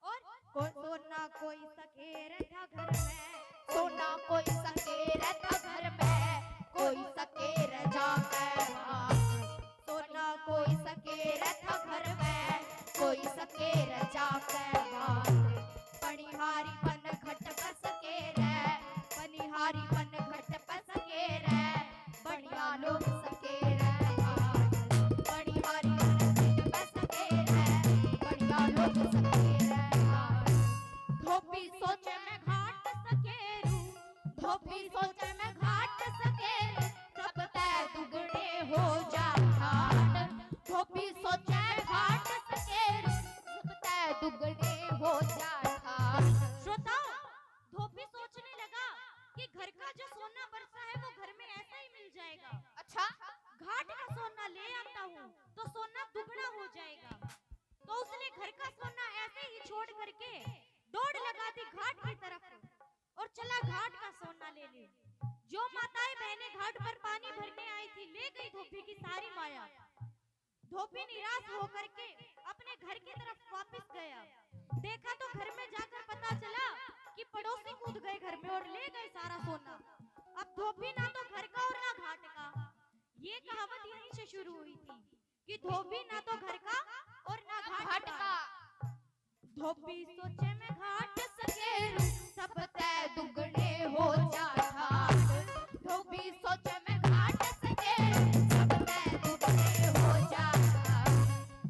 और को-, सोना कोई सकेर था घर में, सोना कोई सकेर था घर में, कोई सकेर जाके भाग। सोना कोई सकेर था घर में, कोई सकेर जाके भाग। पनिहारी पन घट पे सकेर, पनिहारी पन घट पे सकेर, बढ़िया लोग सकेर। पनिहारी पन घट पे सकेर, बढ़िया लोग सकेर। धोबी सोचे मैं घाट सकेरू, धोबी सोचे मैं घाट सकेरू, सब तै दुगने हो जा ठाट। धोबी सोचे मैं घाट सकेरू, सब तै दुगने हो जा ठाट। श्रोताओं, धोबी सोचने लगा कि घर का जो सोना बरसा है वो घर में ऐसा ही मिल जाएगा। अच्छा? घाट का सोना ले आता हूँ तो सोना दुगना हो जाएगा। तो उसने घर का सोना ऐसे ही छोड़ करके दौड़ लगा दी घाट की तरफ और चला घाट का सोना लेने। जो माताएं बहनें घाट पर पानी भरने आई थी, ले गई धोबी की सारी माया। धोबी निराश होकर के अपने घर की तरफ वापस गया। देखा तो घर में जाकर पता चला कि पड़ोसी कूद गए घर में और ले गए सारा सोना। अब धोबी ना तो घर का और ना घाट का। ये कहावत यहीं से शुरू हुई थी कि धोबी ना तो घर का और ना घाट का। धोबी सोचे मैं घाट सकेरू, सब तै दुगने हो जा ठाट। धोबी सोचे मैं घाट सकेरू, सब तै दुगने हो जा ठाट।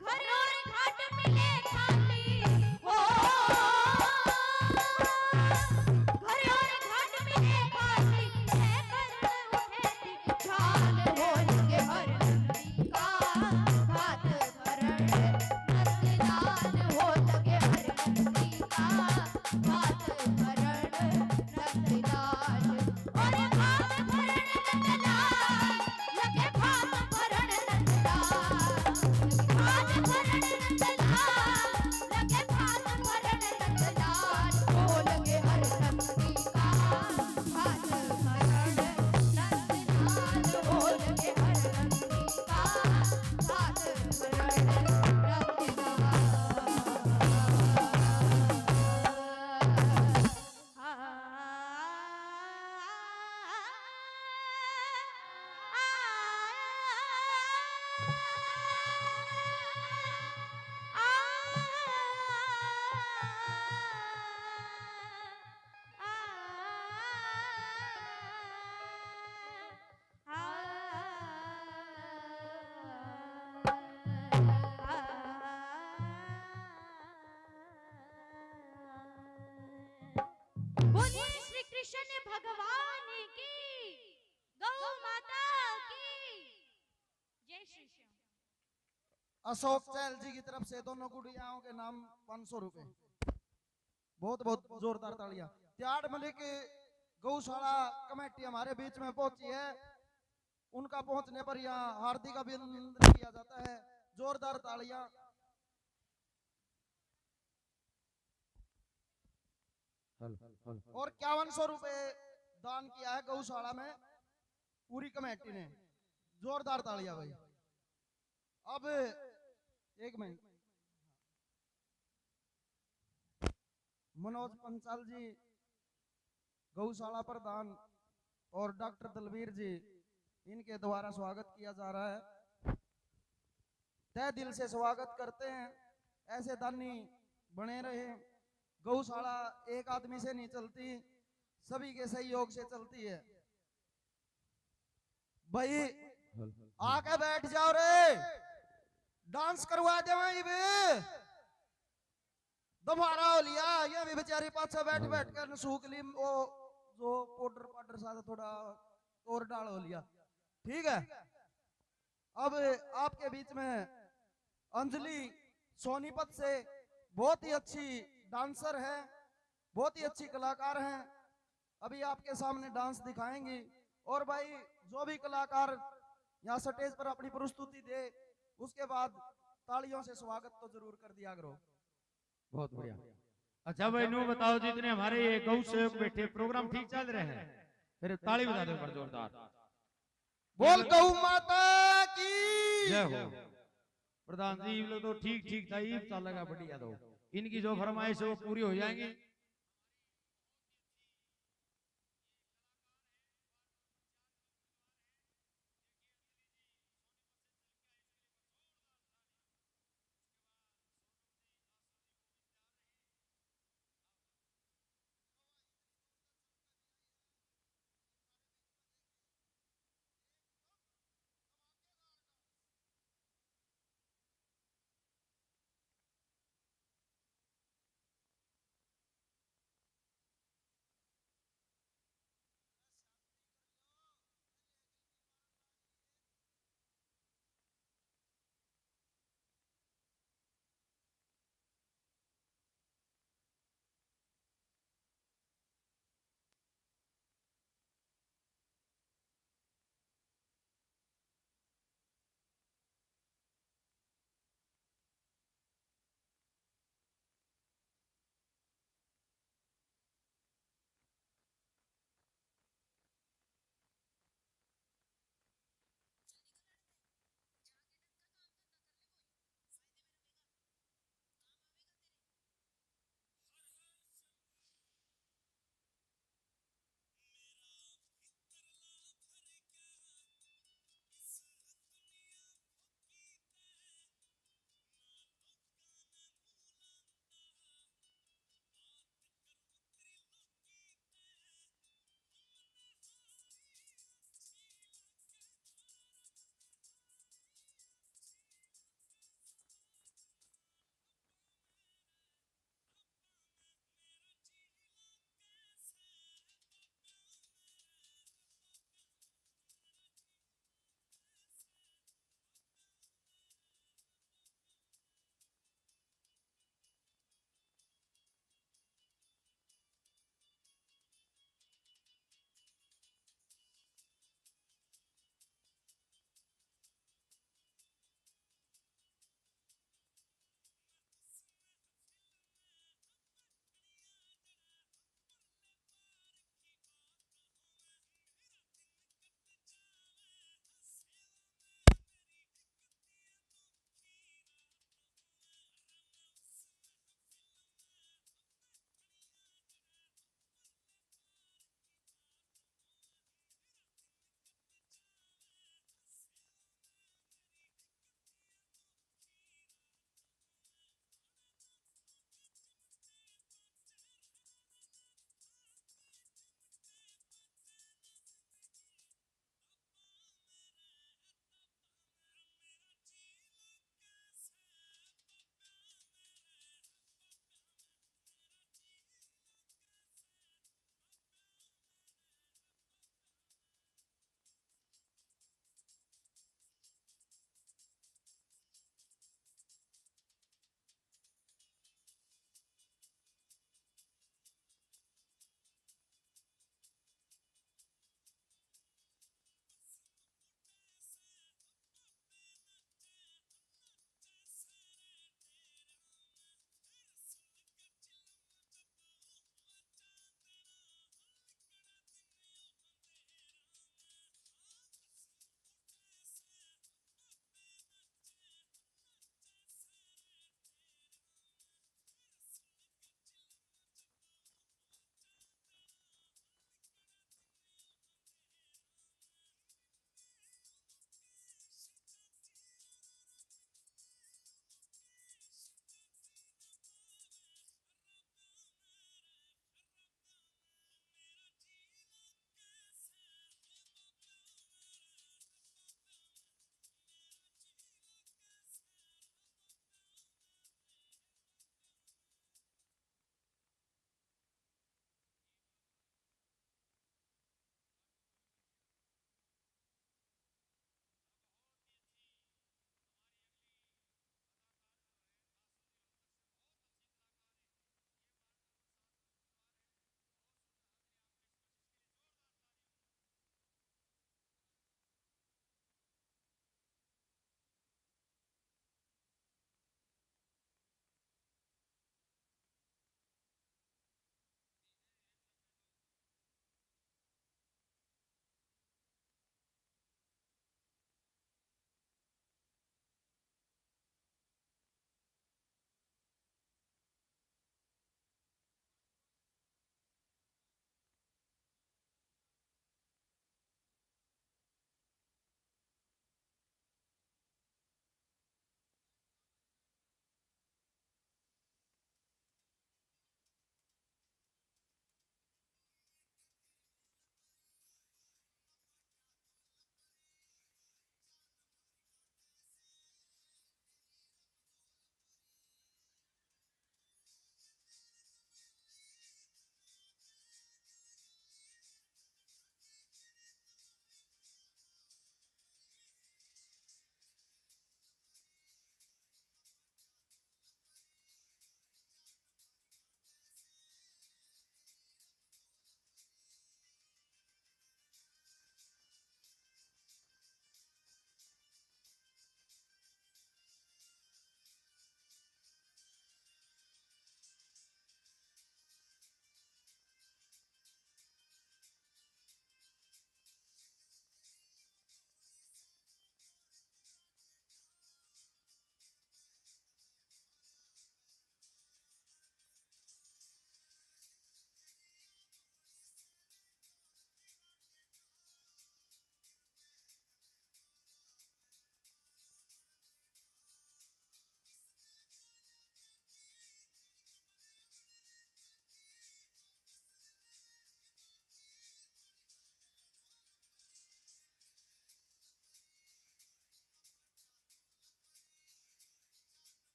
घर और घाट मिले खाली हो, घर और घाट मिले खाली, है करण उठे ढाल हो लगे हर नंदी का, भात भरण नंदलाल हो लगे हर नंदी का, भात भरण नंदलाल। अरे भात भरण नंदलाल, लगे भात भरण नंदलाल, भात भरण नंदलाल, लगे भात भरण नंदलाल, हो लगे हर नंदी का। बोलिए श्री कृष्ण भगवान की, गौ माता की जय। श्री श्याम। अशोक चहल जी की तरफ से दोनों गुड़ियाओं के नाम पाँच सौ रुपए। बहुत बहुत जोरदार तालियां। त्याड़ मलिक गौशाला कमेटी हमारे बीच में पहुंची है, उनका पहुंचने पर यहाँ हार्दिक अभिनंदन किया जाता है। जोरदार तालियां। और इक्यावन सौ रुपए दान किया है गौशाला में पूरी कमेटी ने। जोरदार तालियां भाई। अब एक मिनट, मनोज पंचाल जी, गौशाला प्रधान, और डॉक्टर दलबीर जी, इनके द्वारा स्वागत किया जा रहा है। तहे दिल से स्वागत करते हैं। ऐसे दानी बने रहे। गौशाला एक आदमी से नहीं चलती, सभी के सहयोग से चलती है। भाई, आके बैठ जाओ रे, डांस करवा दे वहीं भी। दोबारा हो लिया, ये भी बेचारी पाछे बैठ बैठ कर सूख ली, वो जो पाउडर पाउडर सा थोड़ा और डाल हो लिया। ठीक है, अब आपके बीच में अंजलि सोनीपत से, बहुत ही अच्छी डांसर है, बहुत ही अच्छी कलाकार हैं। अभी आपके सामने डांस दिखाएंगी। और भाई, जो भी कलाकार यहाँ स्टेज पर अपनी प्रस्तुति दे, उसके बाद तालियों से स्वागत तो जरूर कर दिया करो। बहुत बढ़िया। अच्छा भाई, नू बताओ, जितने हमारे ये गौ सेवक बैठे, प्रोग्राम ठीक चल रहे हैं? फिर ताली बजा दो एक बार जोरदार। बोल गौ माता की। जय हो। प्रधान जी, ये लोग तो ठीक ठीक था, ईब चलेगा बढ़िया। तो इनकी जो फरमाइश है वो पूरी हो जाएंगी।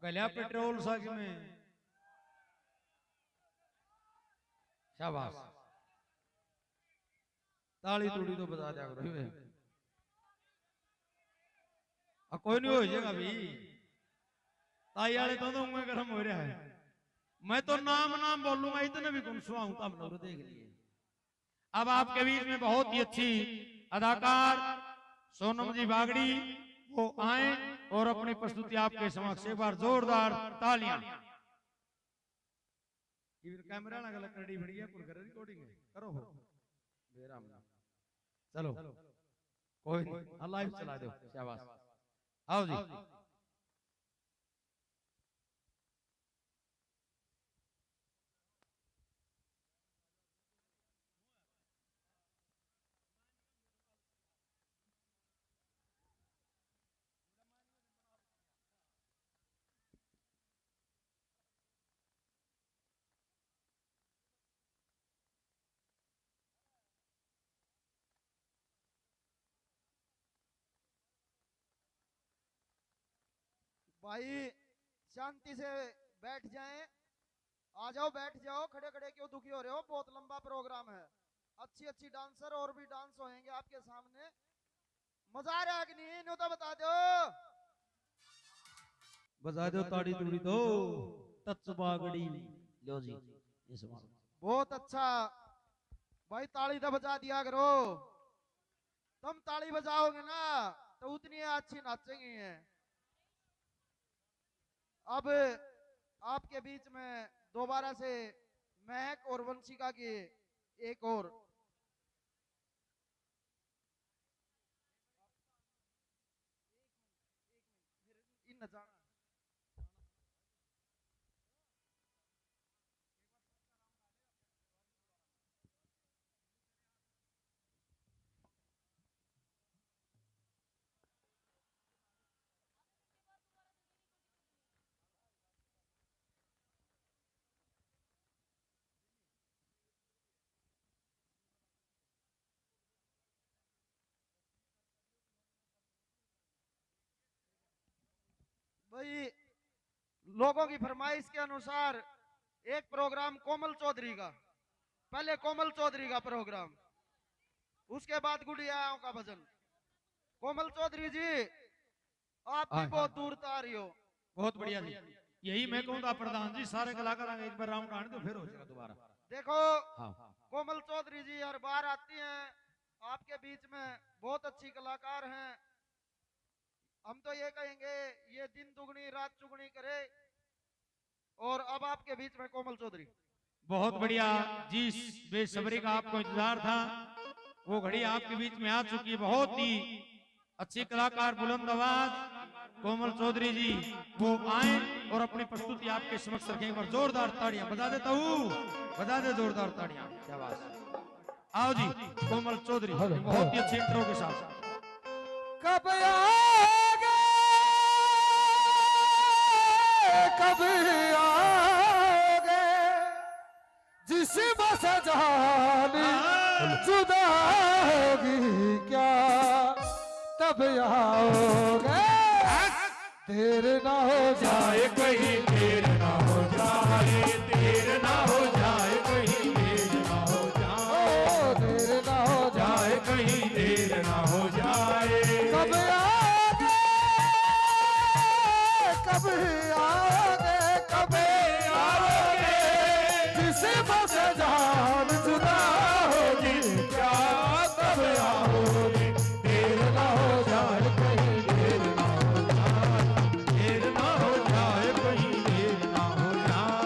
गल्या पेट्रोल साग में। शाबाश। ताली तूड़ी तो बजा दिया करो। आ, कोई नहीं हो जाएगा भाई। ताई वाले तो, तो मुंह गर्म हो रहा है। मैं तो नाम नाम बोलूंगा, इतने भी कौन सुहाऊं, तब लोग देख लिए। अब आपके बीच में बहुत ही अच्छी अदाकार सोनम जी बागड़ी, वो आए और अपनी प्रस्तुति आपके समक्ष एक बार जोरदार तालियां। इधर कैमरा ना गलत करड़ी बढ़िया कुल कर रिकॉर्डिंग है, करो हो। बेराम ना। चलो, कोई नहीं, हाँ, लाइव चला दो, शाबाश। आओ जी। भाई, शांति से बैठ जाएं। आ जाओ, बैठ जाओ, खड़े खड़े क्यों दुखी हो रहे हो? बहुत लंबा प्रोग्राम है, अच्छी अच्छी डांसर और भी डांस होएंगे आपके सामने। मजा आ रहा है कि नहीं? न्यू तो बता दो। बजा दो ताड़ी तूड़ी दो। टच बागड़ी। लो जी, ये सुनो। बहुत अच्छा भाई, ताली तो बजा दिया करो। तुम ताली बजाओगे ना तो उतनी अच्छी नाचेंगी हैं। अब आपके बीच में दोबारा से महक और वंशिका की एक और इन जाना। भाई, लोगों की फरमाइश के अनुसार एक प्रोग्राम कोमल चौधरी का, पहले कोमल चौधरी का प्रोग्राम, उसके बाद गुड़ियाओं का भजन। कोमल चौधरी जी, आप भी हाँ, बहुत हाँ। दूर से आ रही हो। बहुत बढ़िया जी। यही मैं कहूँ था प्रधान जी, सारे कलाकारों का एक बार राउंड आने दो, फिर हो जाएगा दोबारा। देखो, हाँ। कोमल चौधरी जी हर बार आती हैं आपके बीच में, बहुत अच्छी कलाकार हैं। हम तो ये कहेंगे, ये दिन दुगनी रात चुगनी करे। और अब आपके बीच में कोमल चौधरी। बहुत बढ़िया, जिस बेसब्री का आपको इंतजार था, वो घड़ी आपके बीच में आ चुकी है। बहुत ही अच्छी कलाकार, बुलंद आवाज कोमल चौधरी जी, वो आए और अपनी प्रस्तुति आपके समक्ष रखें। एक बार जोरदार ताड़ियां बजा देता हूँ, बजा दे जोरदार ताड़ियां। क्या बात है। आओ जी, कोमल चौधरी, हेलो, बहुत ही हेलो। अच्छे इंट्रो के साथ। कब आओगे, कब आओगे, जिस्म से जान हाँ। जुदा होगी क्या, तब आओगे। हाँ। देर ना हो जाए कहीं, देर ना हो जाए, देर ना हो जाए कहीं, देर ना हो जाए, ओ, देर ना हो जाए कहीं, देर ना हो जाए। कब आओगे, कब आओगे, कब आओगे? जिस्म से जान जुदा होगी क्या, तब आओगे। देर ना हो जाए कहीं, देर ना हो जाए, देर ना हो जाए कहीं, देर ना हो जाए।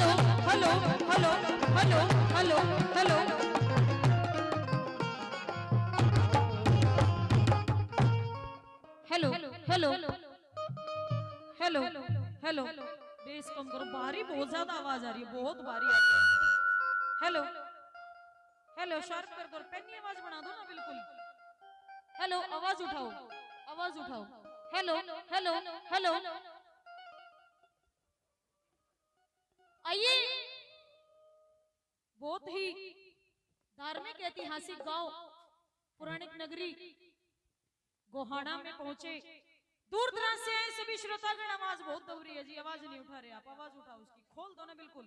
Hello, hello, hello, hello, hello, hello. Hello, hello, hello, hello. Bass कम करो, भारी बहुत ज्यादा आवाज आ रही है, बहुत भारी आ रही है। हेलो, हेलो, शार्प कर दो, और पैनी आवाज बना दो ना बिल्कुल। हेलो, आवाज उठाओ, आवाज उठाओ। Hello, hello, hello. आइए, बहुत ही धार्मिक ऐतिहासिक गांव पुराणिक नगरी गोहाना में पहुंचे। दूर दराज से आए सभी श्रोतागण, आवाज बहुत दब रही है जी, आवाज नहीं उठा रहे आप, आवाज उठाओ उसकी, खोल दो ना बिल्कुल।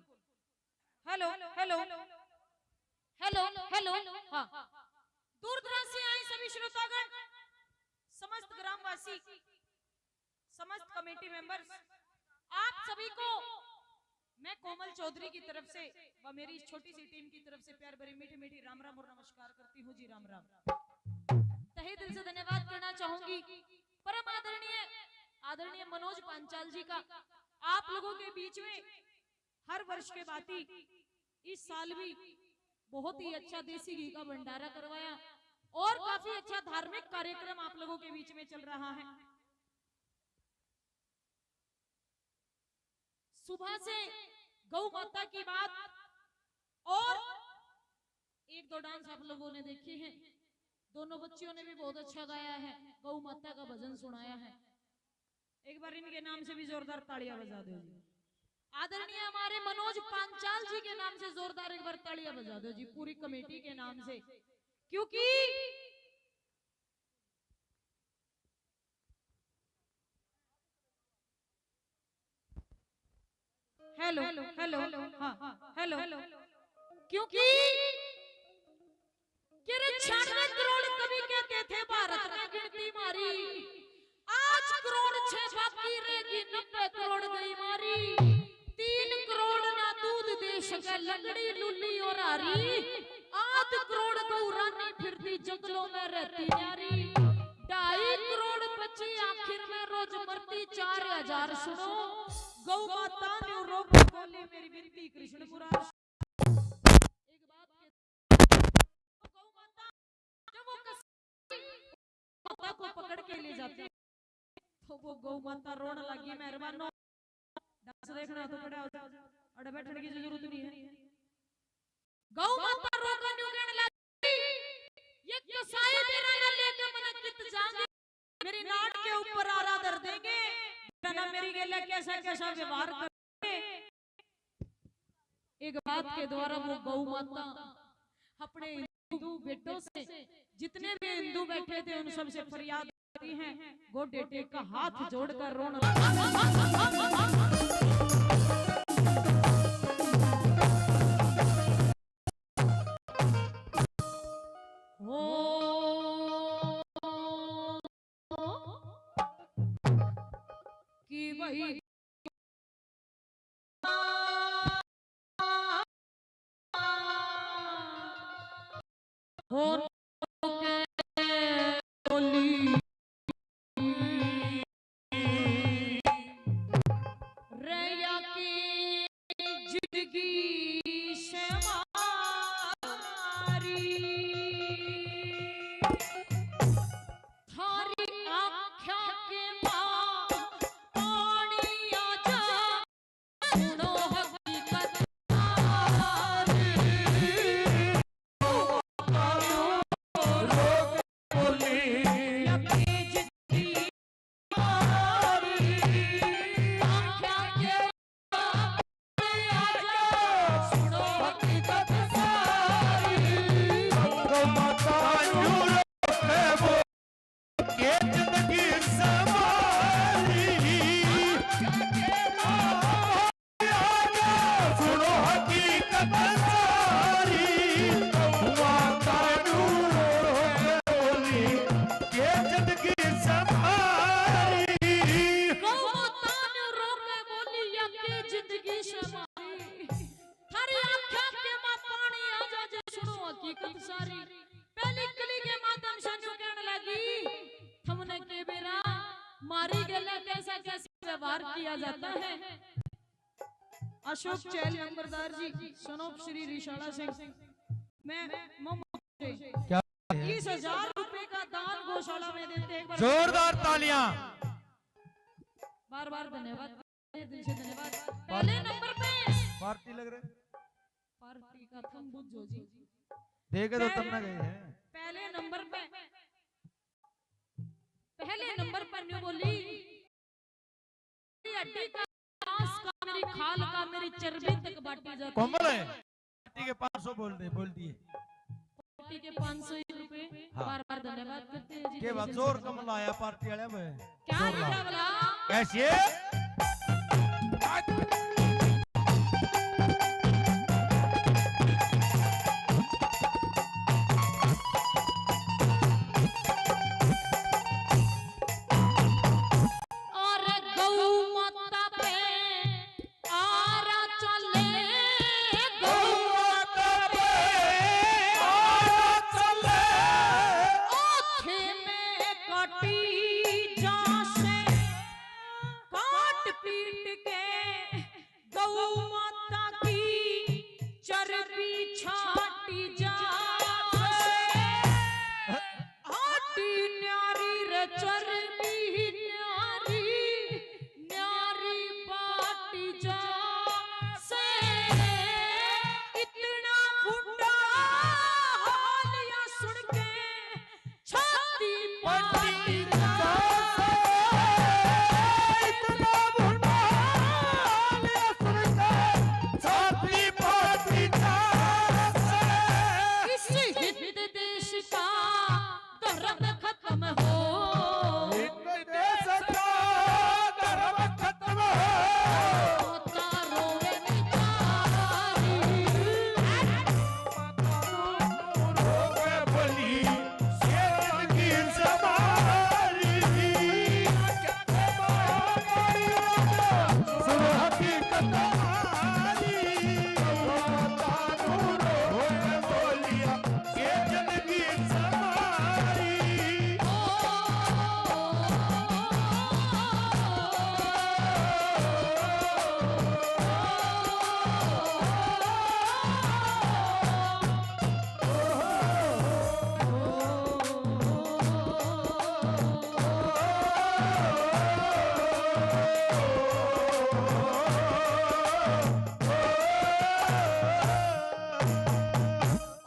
Hello, hello, hello, hello. हाँ, दूर दराज से आए सभी श्रोतागण, समस्त ग्रामवासी, समस्त कमेटी मेंबर्स, आप सभी को मैं कोमल चौधरी की तरफ से व मेरी इस छोटी सी टीम की तरफ से प्यार भरी मीठी मीठी राम राम और नमस्कार करती हूँ जी, राम राम। तहे दिल से धन्यवाद करना चाहूंगी परम आदरणीय, आदरणीय मनोज पांचाल जी का। आप लोगों के बीच में हर वर्ष के भांति इस साल भी बहुत ही अच्छा देसी घी का भंडारा करवाया और काफी अच्छा धार्मिक कार्यक्रम आप लोगों के बीच में चल रहा है। सुबह से गौ माता की बात और एक दो डांस आप लोगों ने देखे हैं, दोनों बच्चियों ने भी बहुत अच्छा गाया है, गौ माता का भजन सुनाया है। एक बार इनके नाम से भी जोरदार तालियां बजा दो जी। आदरणीय हमारे मनोज पांचाल जी के नाम से जोरदार एक बार तालियां बजा दो जी, पूरी कमेटी के नाम से, क्योंकि हेलो, हेलो, हाँ, हेलो, क्योंकि के रे छियानवे करोड़ कवि कहते थे भारत में गिनती म्हारी, आज करोड़ छह बाकी रहेगी, नब्बे करोड़ गई म्हारी। तीन करोड़ ना दूध दे सके लंगड़ी, लूली और हारी, आध करोड़ गौ रानी फिरती जंगलों में रहती न्यारी, ढाई करोड़ बची आखिर में रोज मरती चार हजार। सुनो, गौ माता न्यू रो के बोली मेरी बिनती कृष्ण मुरारी। एक बात के, तो गौ माता जब वो कस-, माता को पकड़ के ले जाते हैं, तो वो गौ माता रोने लगी। मेहरबानो, डांस देखना तो खड़ा हो जाओ, अड़े बैठने की जरूरत नहीं है। गौ माता रोका न्यू कहने लगी, ये कसाई मेरा ना लेके मने कित जाएंगे, मेरी नाट के ऊपर आरा धर देंगे, ना मेरी गेले कैसा कैसा व्यवहार करेंगे। एक बात के द्वारा वो गौ माता अपने हिंदू बेटों से, जितने भी हिंदू बैठे थे, उन सबसे फरियाद करती हैं, गोडे टेक का हाथ जोड़कर रोना। हो कि वही हो के बोली रैया की जिंदगी से मारी। थारी आँख्या के माँ पानी आ जा, सुनो हकीकत सारी। थारी आँख्या के माँ पानी आ जा जे, सुनो हकीकत सारी। चला कैसा कैसा व्यवहार किया जाता है। अशोक चैल नंबरदार जी, son of श्री रिशाला सिंह, मैं मोहम्मद से क्या? तीस हजार रुपए का दान गौशाला में देते हैं। एक बार जोरदार तालियां। बार बार धन्यवाद, दिल से धन्यवाद। पहले नंबर पे पार्टी लग रहे। पार्टी का तुम बुझो जी। देखे तो तब ना गए हैं। पहले नंबर पे, पहले नंबर पर न्यू बोली, मेरी हड्डी का, मांस का, मेरी खाल का, मेरी चर्बी तक बांटी जाती है। कोमल है। पार्टी के पाँच सौ बोल दे, बोल दिए। पार्टी के पाँच सौ एक रुपए। हाँ। बार बार धन्यवाद करते हैं जी। के बात, जोर कम लाया पार्टी वाले में। क्या जोर ला। लिखा भला? कैसे? और गौ माता पे आरा चले, गौ माता पे आरा चले। आँखें में काटी जा से, काट पीट के गौ माता की चर्बी छाटी जा से। हड्डी न्यारी रे चर्बी न्यारी, न्यारी पाटी जा से। इतना फुटा हाल या सुन के छाती पाटी जा से। इतना फुटा हाल या सुन के छाती पाटी जा से। इस हिंद देश का धर्म खत्म हो। हिंद देश का धर्म खत्म हो। माता रोवे बेचारी। माता रोवे बोली, शेर की सवारी। सुन हकीकत हमारी। माता रोवे बोलिया, ये जग की सवारी।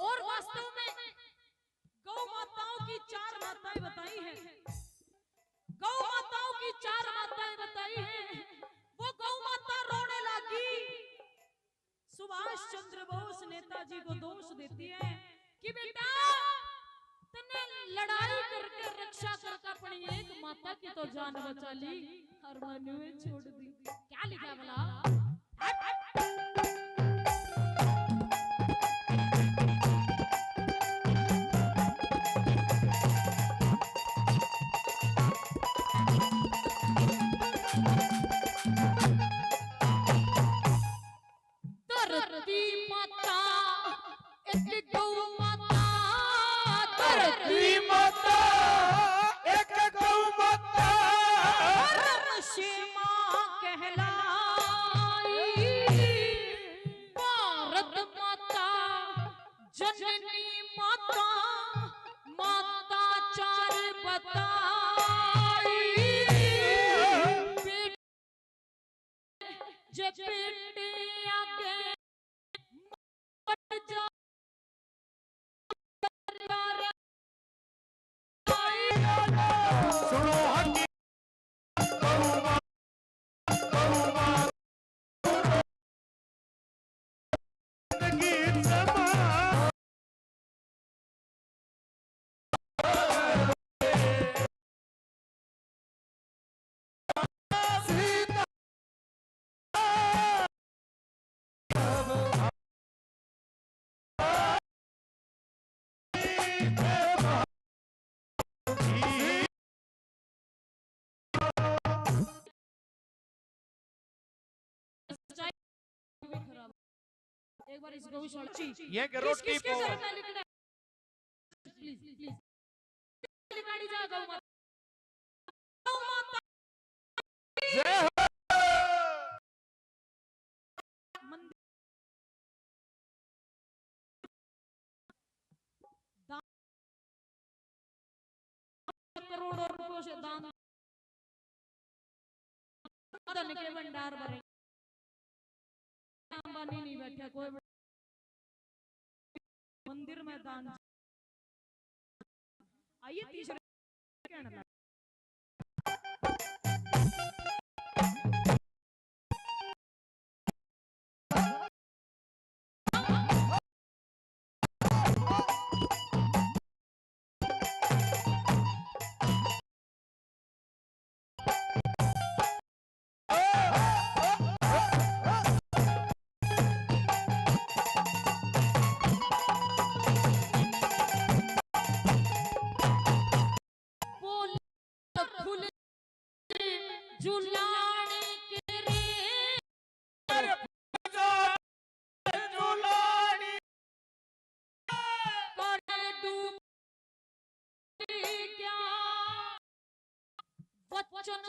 और वास्तव में गौ माताओं की चार माताएं बताई हैं। गौ माताओं की चार माताएं बताई हैं। वो गौ माता रोने लगी। सुभाष चंद्र बोस नेताजी को दोष देती है कि बेटा, तन्ने लड़ाई करके रक्षा करके अपनी एक माता की तो जान बचा ली और मनुए छोड़ दी। क्या लिखा भला? धरती माता, एक गौ माता। धरती माता, एक गौ माता। धर्म से माँ कहलाई। भारत माता, जननी माता, माता चार बताई। बेटी जे बेटे आगे मर जा। सुनो हकी। एक बार इस गौशाला जी, ये किस, रोटी किसके पो- घर में लिख रहा है? Please, please. लिखाड़ी जा गौ माता। गौ माता। से दान, धन के भंडार भरे। अंबानी नहीं बैठा कोई, मंदिर में दान। आइए तीसरे कहने लगा। बोल खुल जुलानी के रे। अरे जुलानी। कर डूब क्या वचन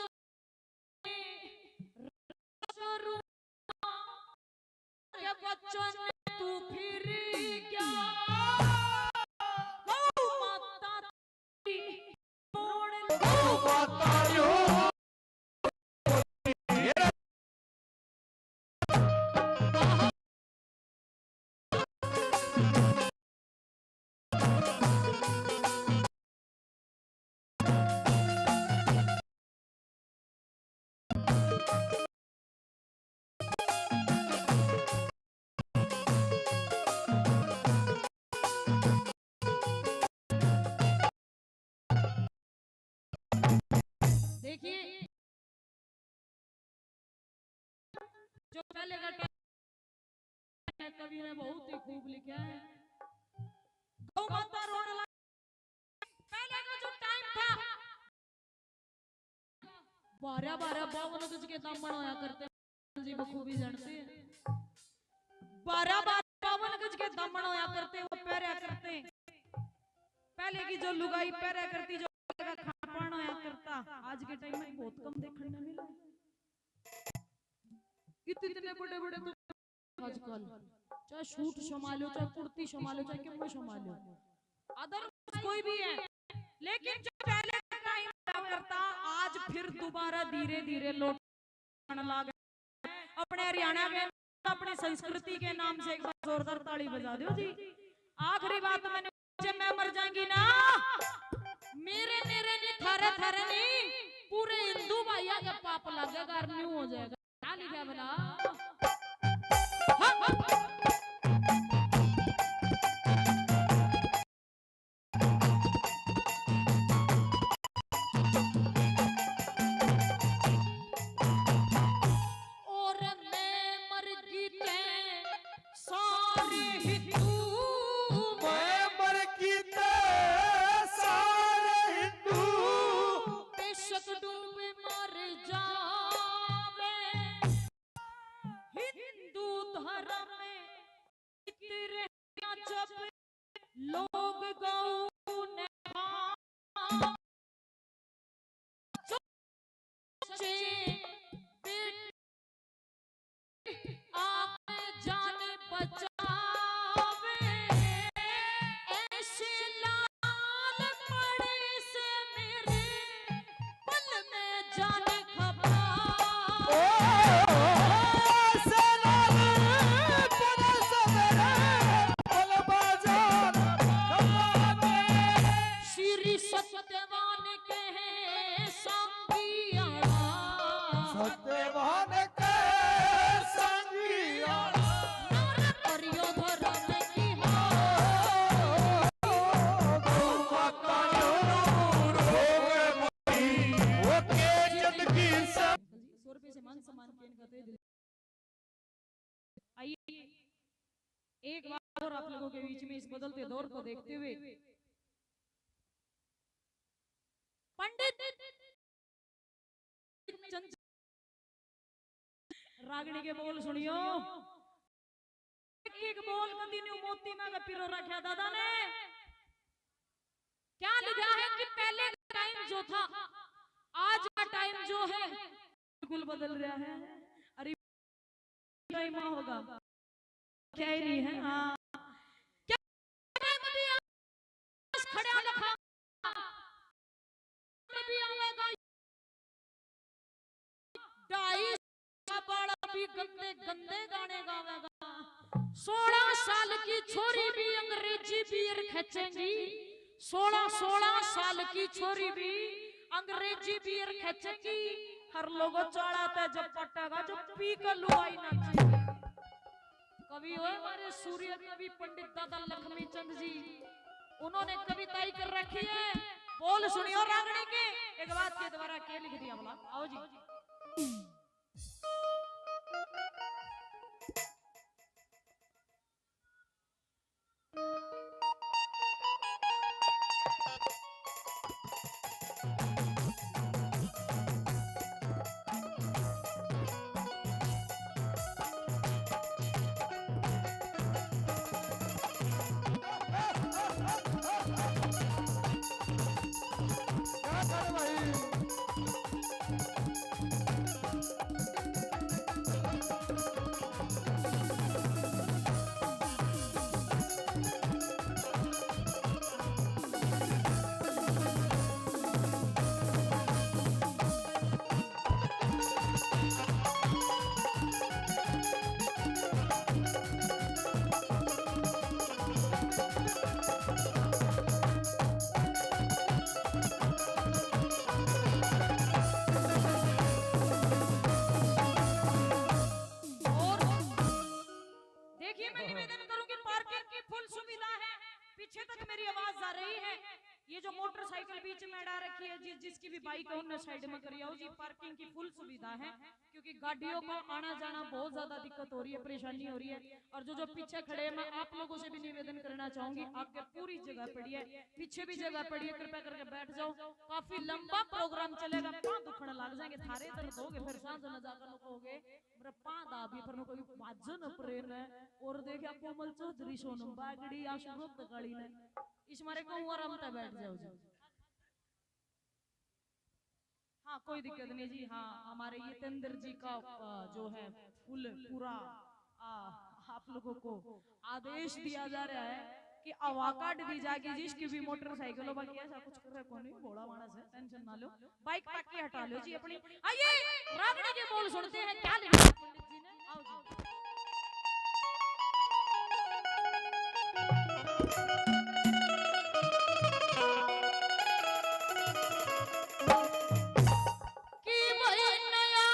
करूँ के वचन तू फिर क्या? गौ माता तेरी रोने गौ माता रो। देखिए, जो पहले का टाइम है, कवि ने बहुत ही खूब लिखा है। गौ माता रोने लगी। पहले का जो टाइम था, बारह बारह बावन गज के दामन होया करते जी, बखूबी जानते हैं। बारह बारह बावन गज के दामन होया करते, वो पहरा करते। पहले की जो लुगाई पहरा करती, जो का खान पान होया करता, आज के टाइम में बहुत कम देखने में मिला। इतने बड़े बड़े तो आजकल चाहे सूट संभालो, चाहे कुर्ती संभालो, चाहे किम्मत संभालो, अदर कोई भी है, लेकिन जो पहले का टाइम हुआ करता, आज फिर दोबारा धीरे धीरे लौट आने लग गया। अपने हरियाणा के, अपनी संस्कृति के नाम से एक बार जोरदार ताली बजा दो जी। आखिरी बात मैंने, जब मैं मर जाऊंगी ना, मेरे, मेरे नहीं, थारे, थारे नहीं, पूरे हिंदू भाइयों का पाप लगेगा और न्यू हो जाएगा। क्या लिखा भला? हाँ, हाँ। और मैं मर गई ते सारे हिंदू, मैं मर गई ते सारे हिंदू, बेशक डूब मर जावे, हिंदू धर्म में इतने जब लोग गौ ने खा सोचे बेटी आपने जान बचावे, ऐसी लाल पड़ी से मेरे पल में जान खपा। ओ, ऐसी लाल पड़ी से मेरे पल में जान खपा। श्री सत्यवान कहे सांगी आला। सत्यवान कहे सांगी आला। नर करियो धर्म की हो। गौ माता नूर हो गए मोती, वो के जिंदगी से। सौ रुपये से मान सम्मान के इनका दे दे। आइए, एक बार और आप लोगों के बीच में इस बदलते दौर को देखते हुए पंडित चंचल रागनी के बोल सुनियो। एक एक बोल कदी न्यू मोती में के पिरो रखा दादा ने। क्या लिखा है कि पहले का टाइम जो था, आज का टाइम जो है, बिल्कुल बदल रहा है। अरे टाइम होगा, क्या ही नहीं है। हाँ, क्या टाइम भी आ-, खड़ा रखा, भी आवे, गंदे गंदे गाने गावेगा। सोलह साल की छोरी भी अंग्रेजी बियर खींचेगी। सोलह सोलह साल की छोरी भी अंग्रेजी बियर खींचेगी। हर लोगों चाला तै जब पटेगा, जो पी के लुगाई नाचेगी। कवि हुए हमारे सूर्य कवि पंडित दादा लक्ष्मी चंद जी, उन्होंने कविताई कर रखी है। बोल सुनियो रागनी के, एक बात के द्वारा के लिख दिया भला। आओ जी। और देखिए, मैं निवेदन करूंगी, पार्किंग की फुल सुविधा है, पीछे तक मेरी आवाज जा रही है। ये जो मोटरसाइकिल बीच में अड़ा रखी है, जिस जिसकी भी बाइक है, उनने साइड में करी आओ जी। पार्किंग की फुल सुविधा है, क्योंकि गाड़ियों का आना जाना बहुत ज्यादा दिक्कत हो रही है, परेशानी हो रही है। और जो जो पीछे खड़े हैं, मैं आप लोगों से भी निवेदन करना चाहूंगी, आगे पूरी जगह पड़ी है, पीछे भी जगह पड़ी है, कृपया करके बैठ जाओ। काफी लंबा प्रोग्राम चलेगा, पाँव दुखने लग जाएंगे, थारे दर्द होगे, फिर सांझ न जाकर कहोगे मेरा पाँव दाब, ये पर कोई बाजन प्रेम है। और देखा कोमल चौधरी सोनम बागड़ी या सुरत काली ने, इस मारे कहूँ आराम तै बैठ जाओ जी। हाँ, कोई दिक्कत नहीं जी। हाँ, हमारे यतेंद्र जी का, अ, जो है फुल पूरा, अ, आप लोगों को आदेश दिया जा रहा है कि आवाकाट दी जाएगी जी। इसकी भी मोटरसाइकिलों पर ऐसा कुछ कर रहे कोनी, भोला मानस है, टेंशन ना लो। बाइक पाकी हटा लो जी अपनी। आइए, रागनी के बोल सुनते हैं, क्या लिखा है पंडित जी ने। आओ जी। कि भाई नया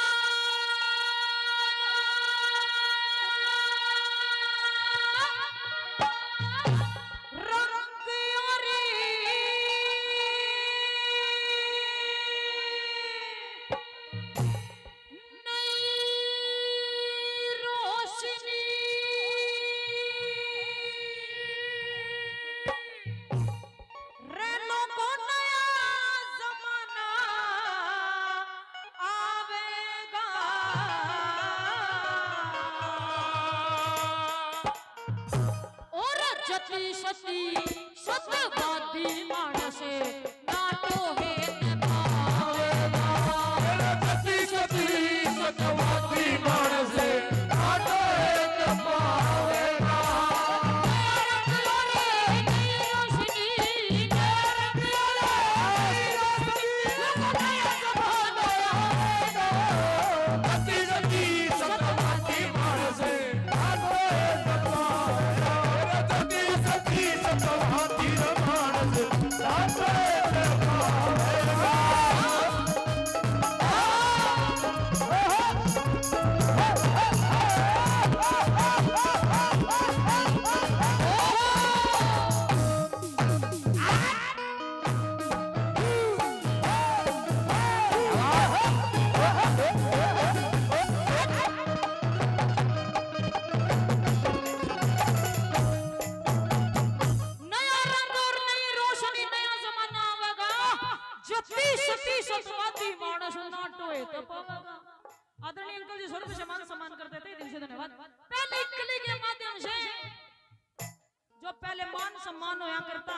रंग और नई रोशनी। रे लोगों, नया जमाना आवेगा। और जती सती सतवादी मानस नाटो है पावेगा। जती सती सतवादी मानस नाटो है पावेगा। नया रंग और नई रोशनी, नया जमाना आवेगा। जती सती सतवादी मानस नाटो है तो पावेगा। आदरणीय अंकल जी स्वरूप से मान सम्मान कर देते हैं, दिल से धन्यवाद। पहले कली के माध्यम से जो पहले मान सम्मान होया करता,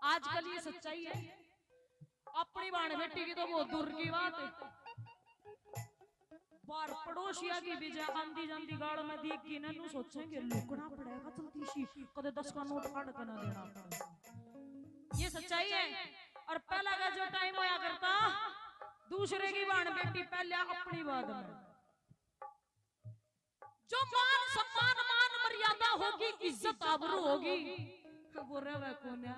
आजकल ये सच्चाई है। अपनी भाण बेटी की तो बहुत दूर की बात है, बाहर पड़ोसिया की भी जा आंदी जांदी गाल में दिख गई ना, नू सोचेंगे लुकना पड़ेगा जल्दी सी, कदे दस का नोट काट के ना देना पड़े। ये सच्चाई है। और पहला का जो टाइम होया करता, दूसरे की भाण बेटी पहले, अपनी बाद में। होगी, इज्जत आबरू होगी, वो रहवे कोन्या।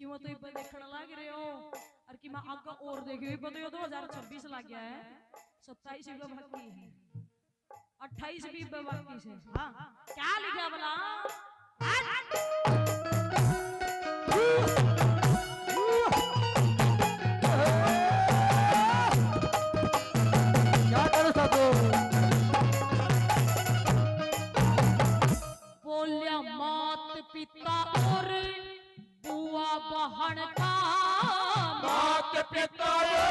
कि वो तो इब्बे देखण लाग रहे हो और कि मैं आगे और देखियो, इब्बे तो यो दो हजार छब्बीस लग गया है, सत्ताईस इब्बे बाकी है, अट्ठाईस भी इब्बे बाकी से। हाँ, क्या लिखा भला? क्या करो साधु? बोलिया मात पिता और बुआ बहन का, मात पिता रे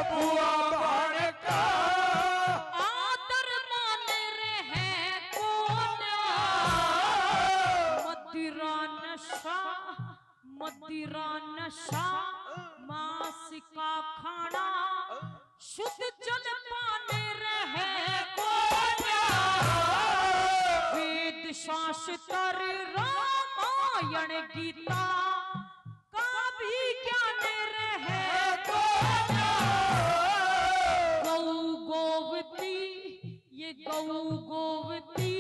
बुआ बहन का आदर मान रहे कोन्या। मदिरा नशा, मदिरा नशा, मांस का खाना, शुद्ध जल पान रहे कोन्या। वेद शास्त्र रामायण गीता का भी ज्ञान रहे कोन्या। गौ गोवती, ये गौ गोवती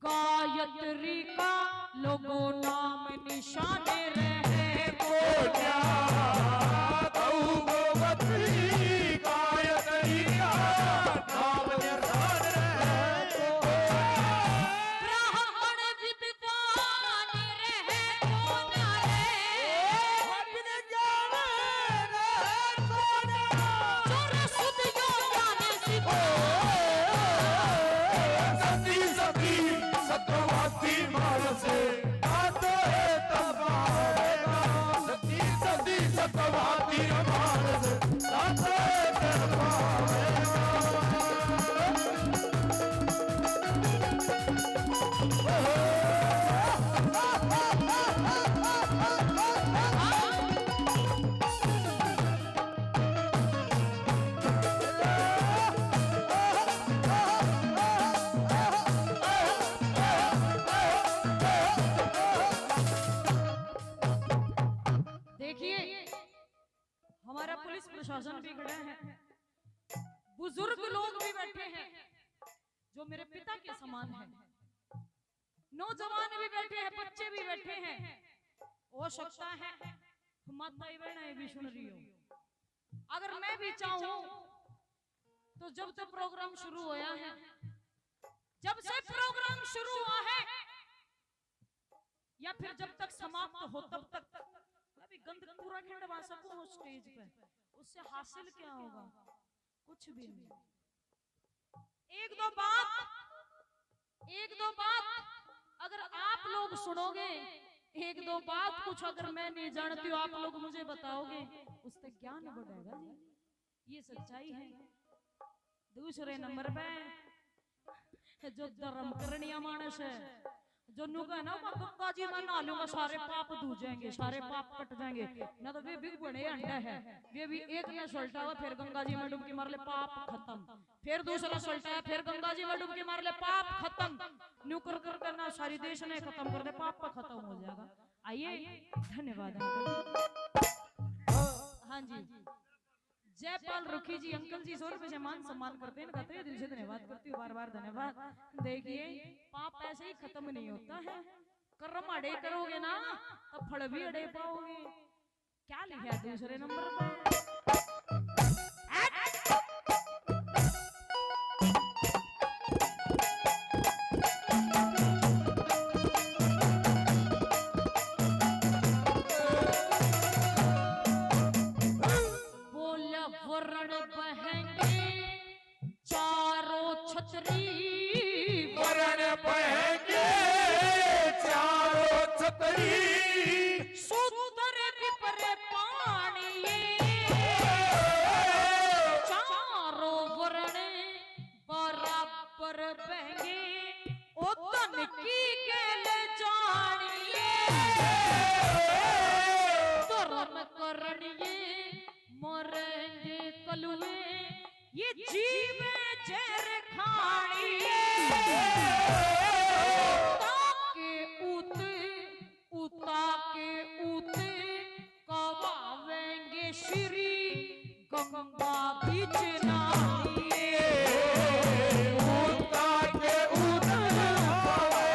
गायत्री का लोगो नाम निशान रहे कोन्या। गौ गोवती गायत्री का नाम निशान रहे कोन्या। ब्राह्मण विद्वान रहे कोन्या रे। सती सती सतवाती मानस, तातो है तबावेगा। सती सती सतवाती मानस, तातो है तबावेगा। देखिए, हमारा पुलिस प्रशासन भी खड़ा है, बुजुर्ग लोग भी बैठे हैं जो मेरे पिता के समान हैं, नौजवान भी बैठे हैं, बच्चे भी बैठे हैं। हो सकता है माता बहन भी सुन रही हो। अगर मैं भी चाहूं तो जब तक प्रोग्राम शुरू होया है, जब से प्रोग्राम शुरू हुआ है या फिर जब तक समाप्त हो तब तक मैं भी गंद पूरा खिंडवा सकूं उस स्टेज पे, उससे हासिल क्या होगा? कुछ भी नहीं। एक दो बात, एक दो बात अगर आप लोग सुनोगे, एक दो बात कुछ अगर मैं नहीं जानती हूँ, आप लोग मुझे बताओगे, उससे ज्ञान बढ़ेगा जी। ये सच्चाई है। दूसरे नंबर पे जो धर्म करनिया मानस है, जो न्यू कहना, "मैं गंगा जी में नहा लूंगा, सारे पाप धो जाएंगे, सारे पाप कट जाएंगे।" ना तो वे भी बड़े अंडा है, वे भी एक ने सुलटा हुआ, फिर गंगा जी में डुबकी मार ले, पाप खत्म। फिर दूसरा सुलटा है, फिर गंगा जी में डुबकी मार ले, पाप खत्म। न्यू कर कर करना, सारी देश ने खत्म कर दे, पाप खत्म हो जाएगा। आइए, धन्यवाद अंकल जी। हाँ जी, जयपाल रुखी जी, अंकल जी सौ रुपए से मान सम्मान करते हैं, इनका तहे दिल से धन्यवाद करती हूँ, बार बार धन्यवाद। देखिए, पाप ऐसे ही खत्म नहीं होता है, कर्म अड़े करोगे ना तो फल भी अड़े पाओगे। क्या लिखा है दूसरे नंबर पर? बोला वरण बहेंगे चारों छतरी, वरण बहेंगे चारों छतरी, सूत्र विपर पानी, चारों वरण बराबर बहेंगे, ओ धन की गेल जानिए। धर्म करणिए मरेंगे कलुए, ये जीवे जहर खानिए। ताके उत उता के उत कवावेंगे श्री गंगा बीच नहाइए। उता के उत कवावेंगे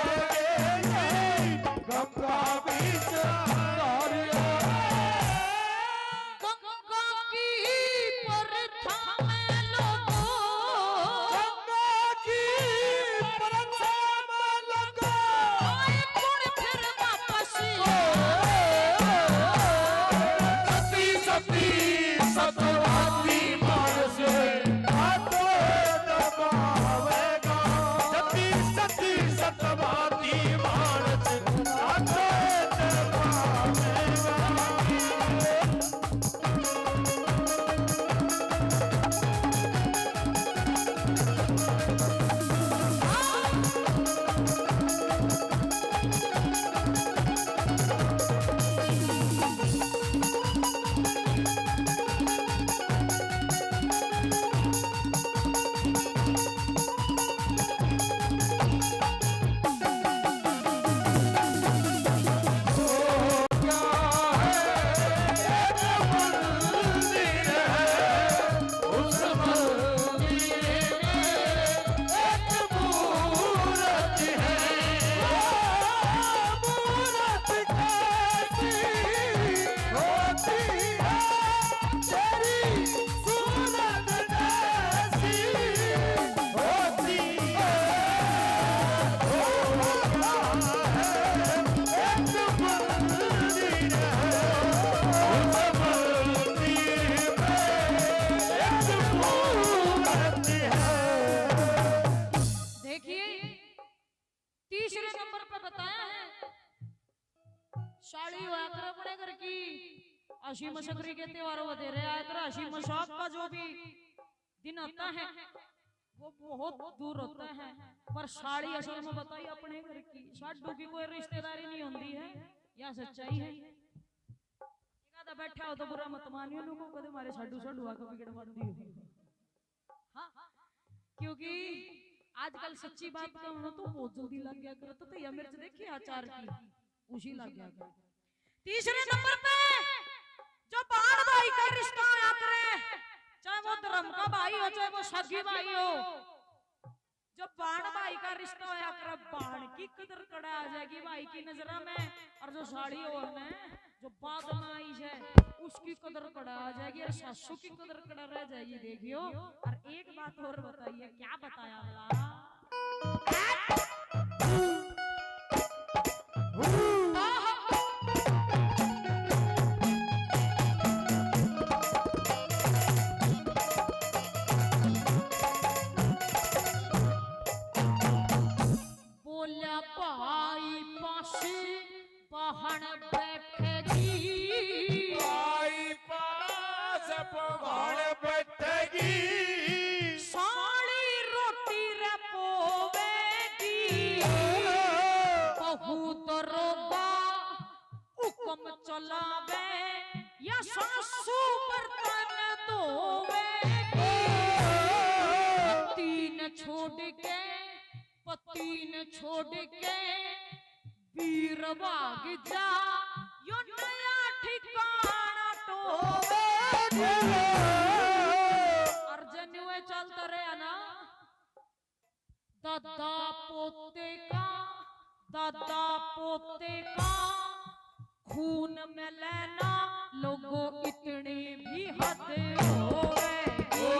साली होया कर अपने घर की। हंसी मसकरी के त्योहार वधेरे आया कर, हंसी मजाक का जो भी दिन आता है वो बहुत दूर होता है, पर साली असल में बताई अपने घर की। साडू की कोई रिश्तेदारी नहीं होती है, या सच्चाई है। एक आधा बैठा हो तो बुरा मत मानियो, न्यू को कदे मारे साडू साडू आके बिगड़ मत दियो। हाँ, क्योंकि आजकल सच्ची बात कहूँ ना तो बहुत जल्दी लग गया करो, तो या मिर्च देखी अचार की, उसी लग गया करो। तीसरे नंबर पे जो बाण भाई का रिश्ता आया करे, चाहे वो धर्म का भाई हो, चाहे वो सगी भाई हो, जो बाण भाई का रिश्ता होया करे, बाण की कदर कड़ा आ जाएगी भाई की नजरा में। और जो साली हो ना, जो बाद में आई है, उसकी कदर कड़ा आ जाएगी, और सासू की कदर कड़ा रह जाएगी। देखियो, और एक बात और बताइए, क्या बताया भला? बोला भाई पास बहन बैठेगी, भाई पास बहन बैठेगी, साली रोटी रे पोवेगी, बहू दरोगा हुक्म चलावे, या सासू बर्तन धोवेगी। पति ने छोड़ के, पति ने छोड़ के वीर भाग जा, यो नया ठिकाना टोवेगी। और जनुए चलता रहा ना, दादा पोते का, दादा पोते का खून में लेना, लोगो इतनी भी हद होवेगी। ओ,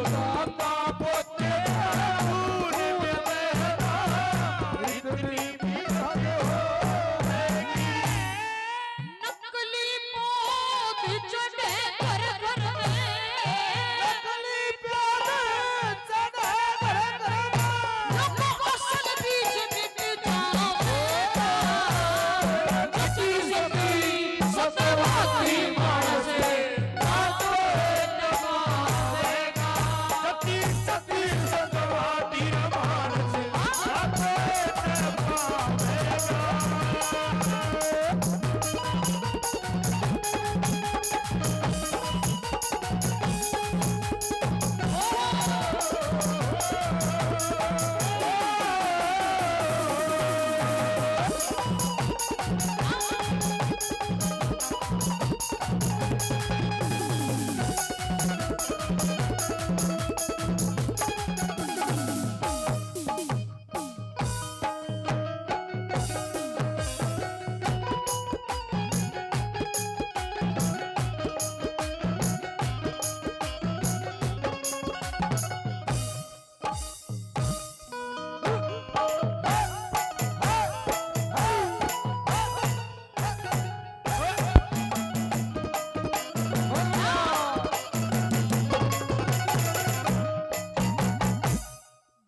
दादा पोते का खून में लेना, इतनी भी हद होवेगी। नकली पौध चढ़े घर घर में, नकली पौध चढ़े घर घर में, लोगों असल बीज मिट जावेगा। सती सती सतवादी मानस, ना तो एक मानेगा। सती सती सतवादी मानस, ना तो एक मानेगा।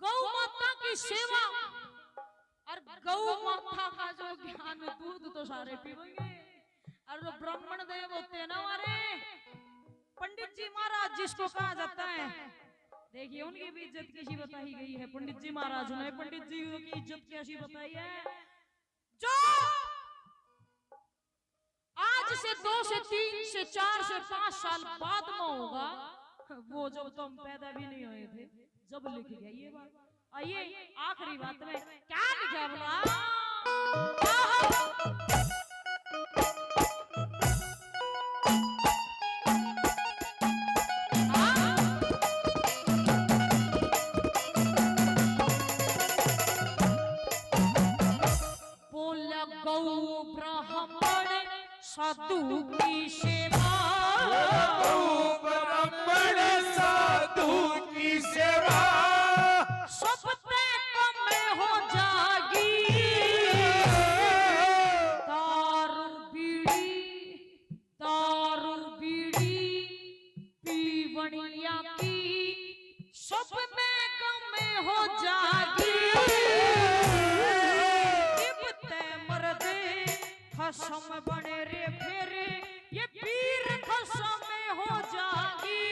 गौ माता की सेवा और गौ माता का जो ज्ञान, दूध तो सारे पीवेंगे। और जो ब्राह्मण देव होते हैं ना हमारे, पंडित जी महाराज जिसको कहा जाता है, देखिए उनकी भी इज्जत कैसी बताई गई है। पंडित जी महाराज ने, पंडित जी की इज्जत कैसी बताई है। जो आज से दो से तीन से चार से पांच साल बाद में होगा, वो जब तो हम पैदा भी नहीं हुए थे, जब लिख गया ये बात। आइए आखिरी बात में क्या लिखा बोला। बोल गौ ब्राह्मण साधु की सेवा। गौ ब्राह्मण साधु की सेवा। सबसे कम हो जागी। दारू बीड़ी, दारू बीड़ी पीवणिया की सब में कम हो जागी। इब ते मर्द फस खसम बने रे फिर, ये पीर खसम हो जागी।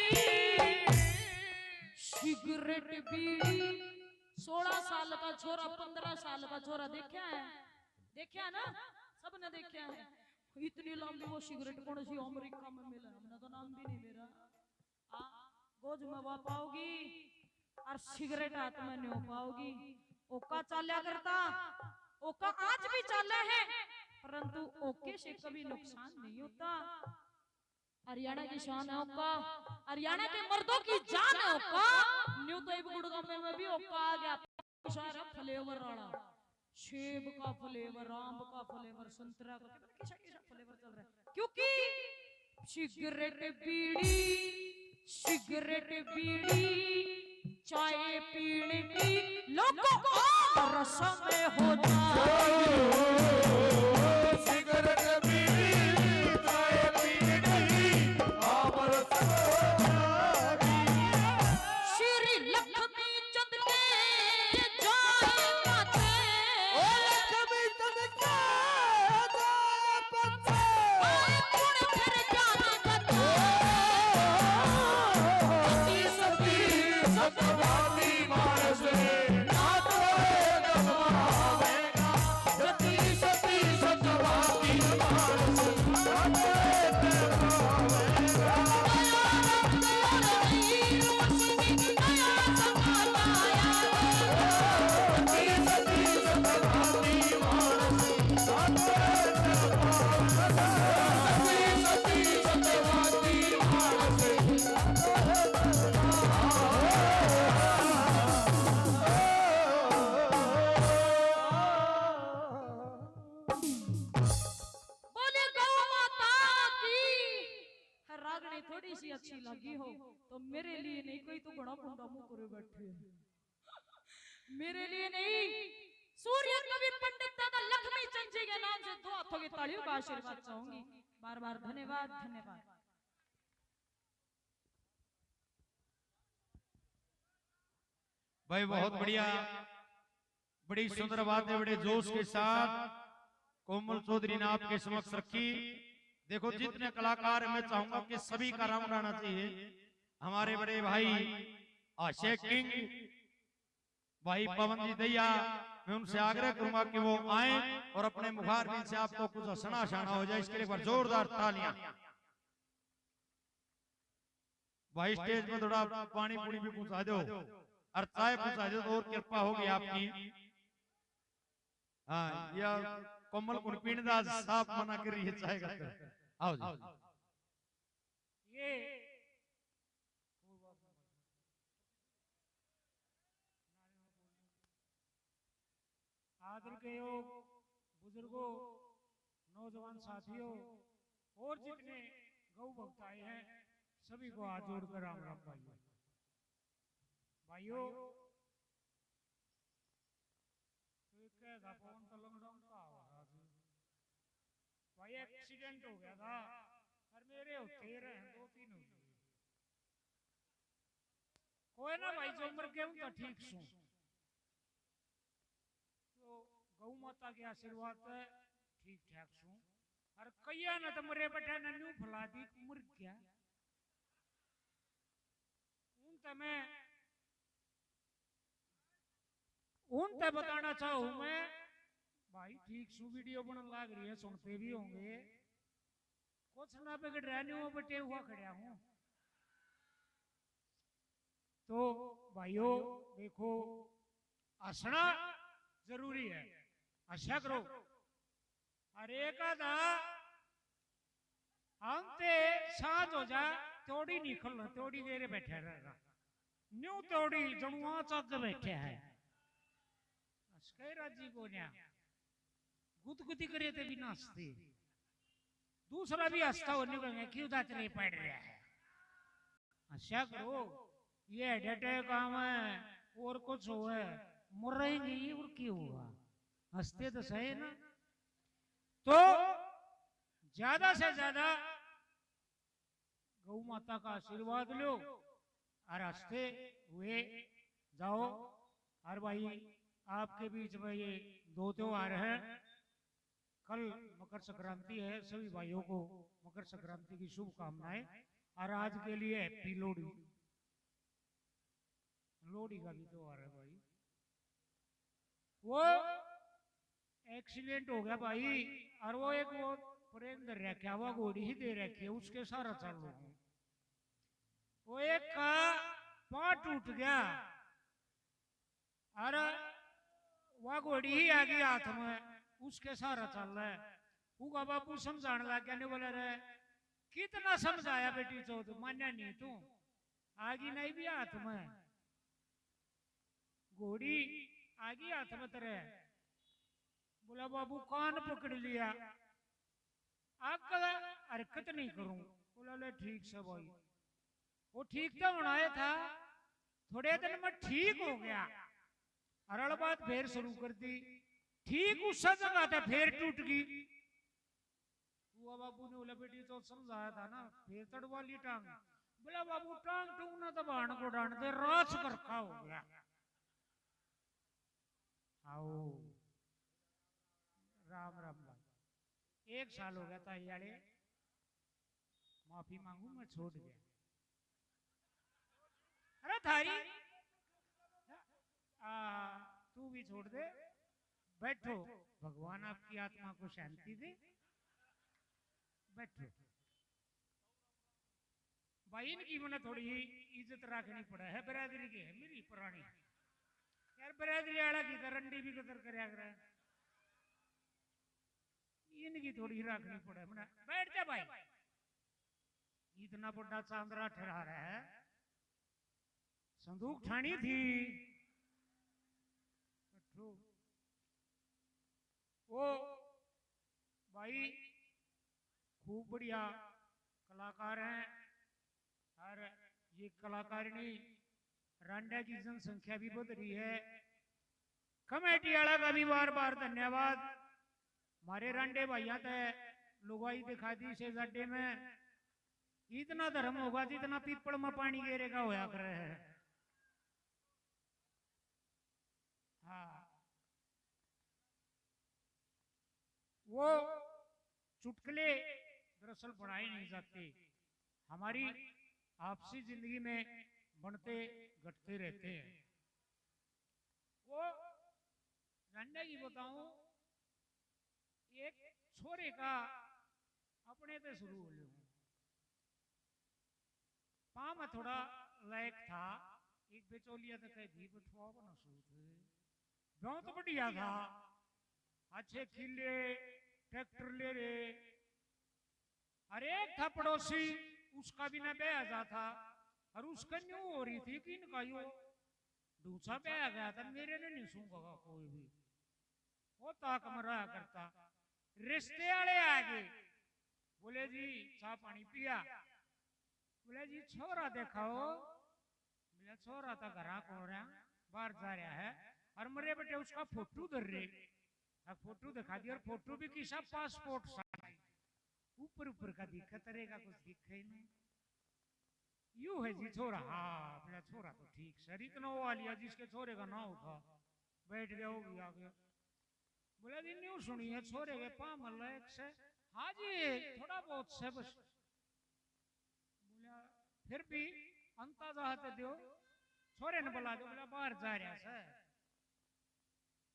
सिगरेट बीड़ी, सोलह साल का छोरा, पन्द्रह साल का छोरा, देखा है? देखा है ना? सबने देखा है। इतनी लंबी वो सिगरेट कौन सी अमेरिका में मिला, हमने तो नाम भी नहीं मेरा। आ, गोज में वा पाओगी और सिगरेट हाथ में न्यो पाओगी। ओका चाल्या करता, ओका आज भी चाले है, परंतु ओके से कभी नुकसान नहीं होता। हरियाणा की शान है ओका, हरियाणा के मर्दों की जान है ओका। न्यू तो इब गुड़गांव में भी ओका आ गया। सारा फ्लेवर वाला, सेब का फ्लेवर, आम का फ्लेवर, संतरा का, पता नहीं कैसा कैसा फ्लेवर चल रहा है, क्योंकि सिगरेट बीड़ी, सिगरेट बीड़ी, चाय पीने की लोगों को रस्म हो जाए। सिगरेट बीड़ी, चाय पीने की आम रस्म हो जाए। श्री लक्ष्मी चंद के जाए माथे। ओ लक्ष्मी चंद के जाए माथे। आए गुण फिर ज्ञान बता। सती सती सतवादी मानस रे, नाथ रे गम आवेगा। सती सती सतवादी मानस, नाथ रे गम आवेगा। बोले गौ माता की। रागनी थोड़ी सी अच्छी लगी हो तो मेरे लिए नहीं, कोई तो घणा कुंडा मुंह करे बैठे है। मेरे लिए नहीं, सूर्य कवि पंडित दादा लक्ष्मी चंद जी के नाम से दो हाथों की तालियों का आशीर्वाद चाहूंगी। बार बार धन्यवाद, धन्यवाद। भाई बहुत बढ़िया, बड़ी सुंदर बात है, बड़े जोश के साथ कोमल चौधरी ने आपके समक्ष रखी। देखो, जितने कलाकार, मैं चाहूंगा कि सभी का राउंड आना चाहिए। हमारे बड़े भाई आशय किंग, भाई पवन जी दहिया, मैं उनसे आग्रह करूंगा कि वो आए और अपने मुखारबिंद से आपको कुछ हंसना हंसाना हो जाए। इसके लिए एक बार जोरदार तालियां। भाई, स्टेज पे थोड़ा पानी पूरी भी पहुंचा दो और चाय पहुंचा दो, तो और कृपा होगी आपकी। हाँ, या कोमल कुण पीण दा, साफ मना कर रही है चाय का। आओ जी। ये आदर के योग बुजुर्गों, नौजवान साथियों और जितने गौ भक्त आए हैं, सभी को हाथ जोड़कर राम राम भाइयों। भाइयों, तो एक कह था पवन तलंगड़ा का आवाज। भाई, एक्सीडेंट हो गया था और मेरे होते रहे दो तीन हो गए। कोई ना भाई, जो मर गए उनका ठीक सू। तो गौ माता के आशीर्वाद से ठीक ठाक सू। और कईया ने तो मरे बैठे ने न्यू फैला दी, मर गया। उन ते मैं, उन ते बताना चाहूँ मैं, भाई ठीक सू वीडियो बनन लाग रही है, सुनते भी होंगे। कुछ ना बिगड़ रहा, न्यू बटे हुआ खड़ा हूँ। तो भाइयों, देखो, हंसना जरूरी है, हंसा करो। और एक आधा हम ते सांझ हो जा, त्योड़ी निकल, त्योड़ी देर बैठे रहेगा। न्यू त्योड़ी जनुआ चक बैठे है, हंस के राजी को न्या। गुदगुदी करे ते भी ना हंसते। दूसरा भी हंसता हो, न्यू कहेंगे, "क्यों दातरे पड़ रहा है?" हंसा करो, ये हार्ट अटैक आवे और कुछ होवे, मरेंगे ही और क्या होगा? हंसते तो सही ना। तो ज्यादा से ज्यादा गौ माता का आशीर्वाद लो और हंसते हुए जाओ। और भाई, आपके बीच में ये दो त्योहार हैं, कल मकर संक्रांति है, सभी भाइयों को मकर संक्रांति की शुभकामनाएं। और आज के लिए हैप्पी लोहड़ी। लोहड़ी का भी त्योहार है भाई। वो एक्सीडेंट हो गया भाई, और वो एक वो प्रेम धर रखा, वो घोड़ी ही दे रखी है, उसके सहारा चल रहा हूँ। वो एक का पाँव टूट गया, अरे, वा घोड़ी ही आ गई हाथ में, उसके सहारा चल रहा है। उका बापू समझाने लग गया, नहीं बोला रे, कितना समझाया बेटी चौथ, मान्या नहीं तू, आ गई नहीं भी हाथ में, घोड़ी आ गई हाथ में तेरे। बोला बाबू कान पकड़ लिया, अकल हरकत नहीं करूं। बोला ले ठीक से भाई, वो ठीक तो होना ही था, थोड़े दिन में ठीक हो गया। अरल बात फिर शुरू कर दी, ठीक उस जगह ते फिर टूट गई। वो बाबू ने बोला बेटी तो समझाया था ना, फिर तड़वा ली टांग। बोला बाबू टांग टूंग ना दबाण को डांड दे, रास करका हो गया। आओ राम राम भाई, एक साल हो गया था यारे, माफी मांगू मैं छोड़ गया। अरे थारी आ, तू भी छोड़ दे, बैठो, भगवान आपकी आत्मा को शांति दे। बैठो भाई, इनकी मैंने थोड़ी इज्जत रखनी पड़े है, बिरादरी के है मेरी पुरानी। यार बिरादरी आला की तो रंडी भी कदर करया करे, इनकी थोड़ी रखनी पड़े मैंने। बैठ जा भाई, इतना बड़ा चांदरा ठहरा रहा है, संदूक ठानी थी। बैठो। वो भाई खूब बढ़िया कलाकार हैं, और ये कलाकारिणी रांडा की जनसंख्या भी बढ़ रही है। कमेटी वाला का भी बार बार धन्यवाद। हमारे रांडे भाइया ते लुगाई दिखा दी से जाडे में। इतना धर्म होगा जितना पीपल में पानी गेरे का होया करे है। हाँ, वो चुटकुले दरअसल बनाए नहीं जाते, हमारी आपसी जिंदगी में बनते घटते रहते हैं। वो रांडा जी बताऊं, एक छोरे का अपने ते शुरू हो लियो। पाँव में थोड़ा लैक था, एक बिचौलिया तो कह दी बठवा बना सूत, बहुत बढ़िया था, अच्छे खिले, ट्रैक्टर ले रहे। और एक था पड़ोसी, उसका भी ना ब्याह जा था, और उसका न्यू हो रही थी कि इनका यो ढूंसा ब्याह गया था, मेरे ने नहीं सूंघा कोई भी। वो ताक में रहा करता। रिश्ते वाले आ गए, बोले जी चाह पानी पिया? बोले जी छोरा दिखाओ। बोले छोरा तो घरा को रहा, बाहर जा रहा है, और मरे बेटे उसका फोटो धर रहे। अब फोटो दिखा दिया, और फोटो भी किसा, पासपोर्ट साइज, ऊपर ऊपर का दिखा, तरे का कुछ दिखे ही नहीं। यू है जी छोरा। हाँ, अपना छोरा तो ठीक सर, इतना वो आ लिया जिसके छोरे का नाम था, बैठ गया, वो भी आ गया। बोला जी न्यू सुनिए, छोरे के पाँव में लैक से? हाँ जी, थोड़ा बहुत से बस। बोला फिर भी अंदाजा तो दो, छोरे ने बुला दो। बोला बाहर जा रहा से,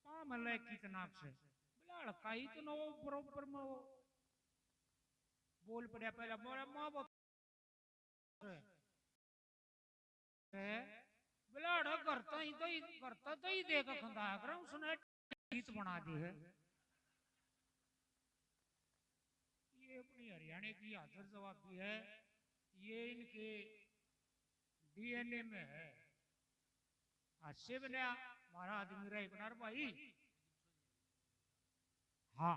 पाँव में लैक कितना से? बोला हल्का ही तो ना, वो बरोबर में वो बोल पड़ा पहला, बोला माँ बहुत है। बोला अड़ा घर तो ही, तो ही, घर तो, तो ही देख खंदा कर, उसने गीत बना दी है। ये अपनी हरियाणा की हाजिर जवाबी है, ये इनके डीएनए में है। हास्य बना हमारा आदमी रहे बनार भाई। हाँ,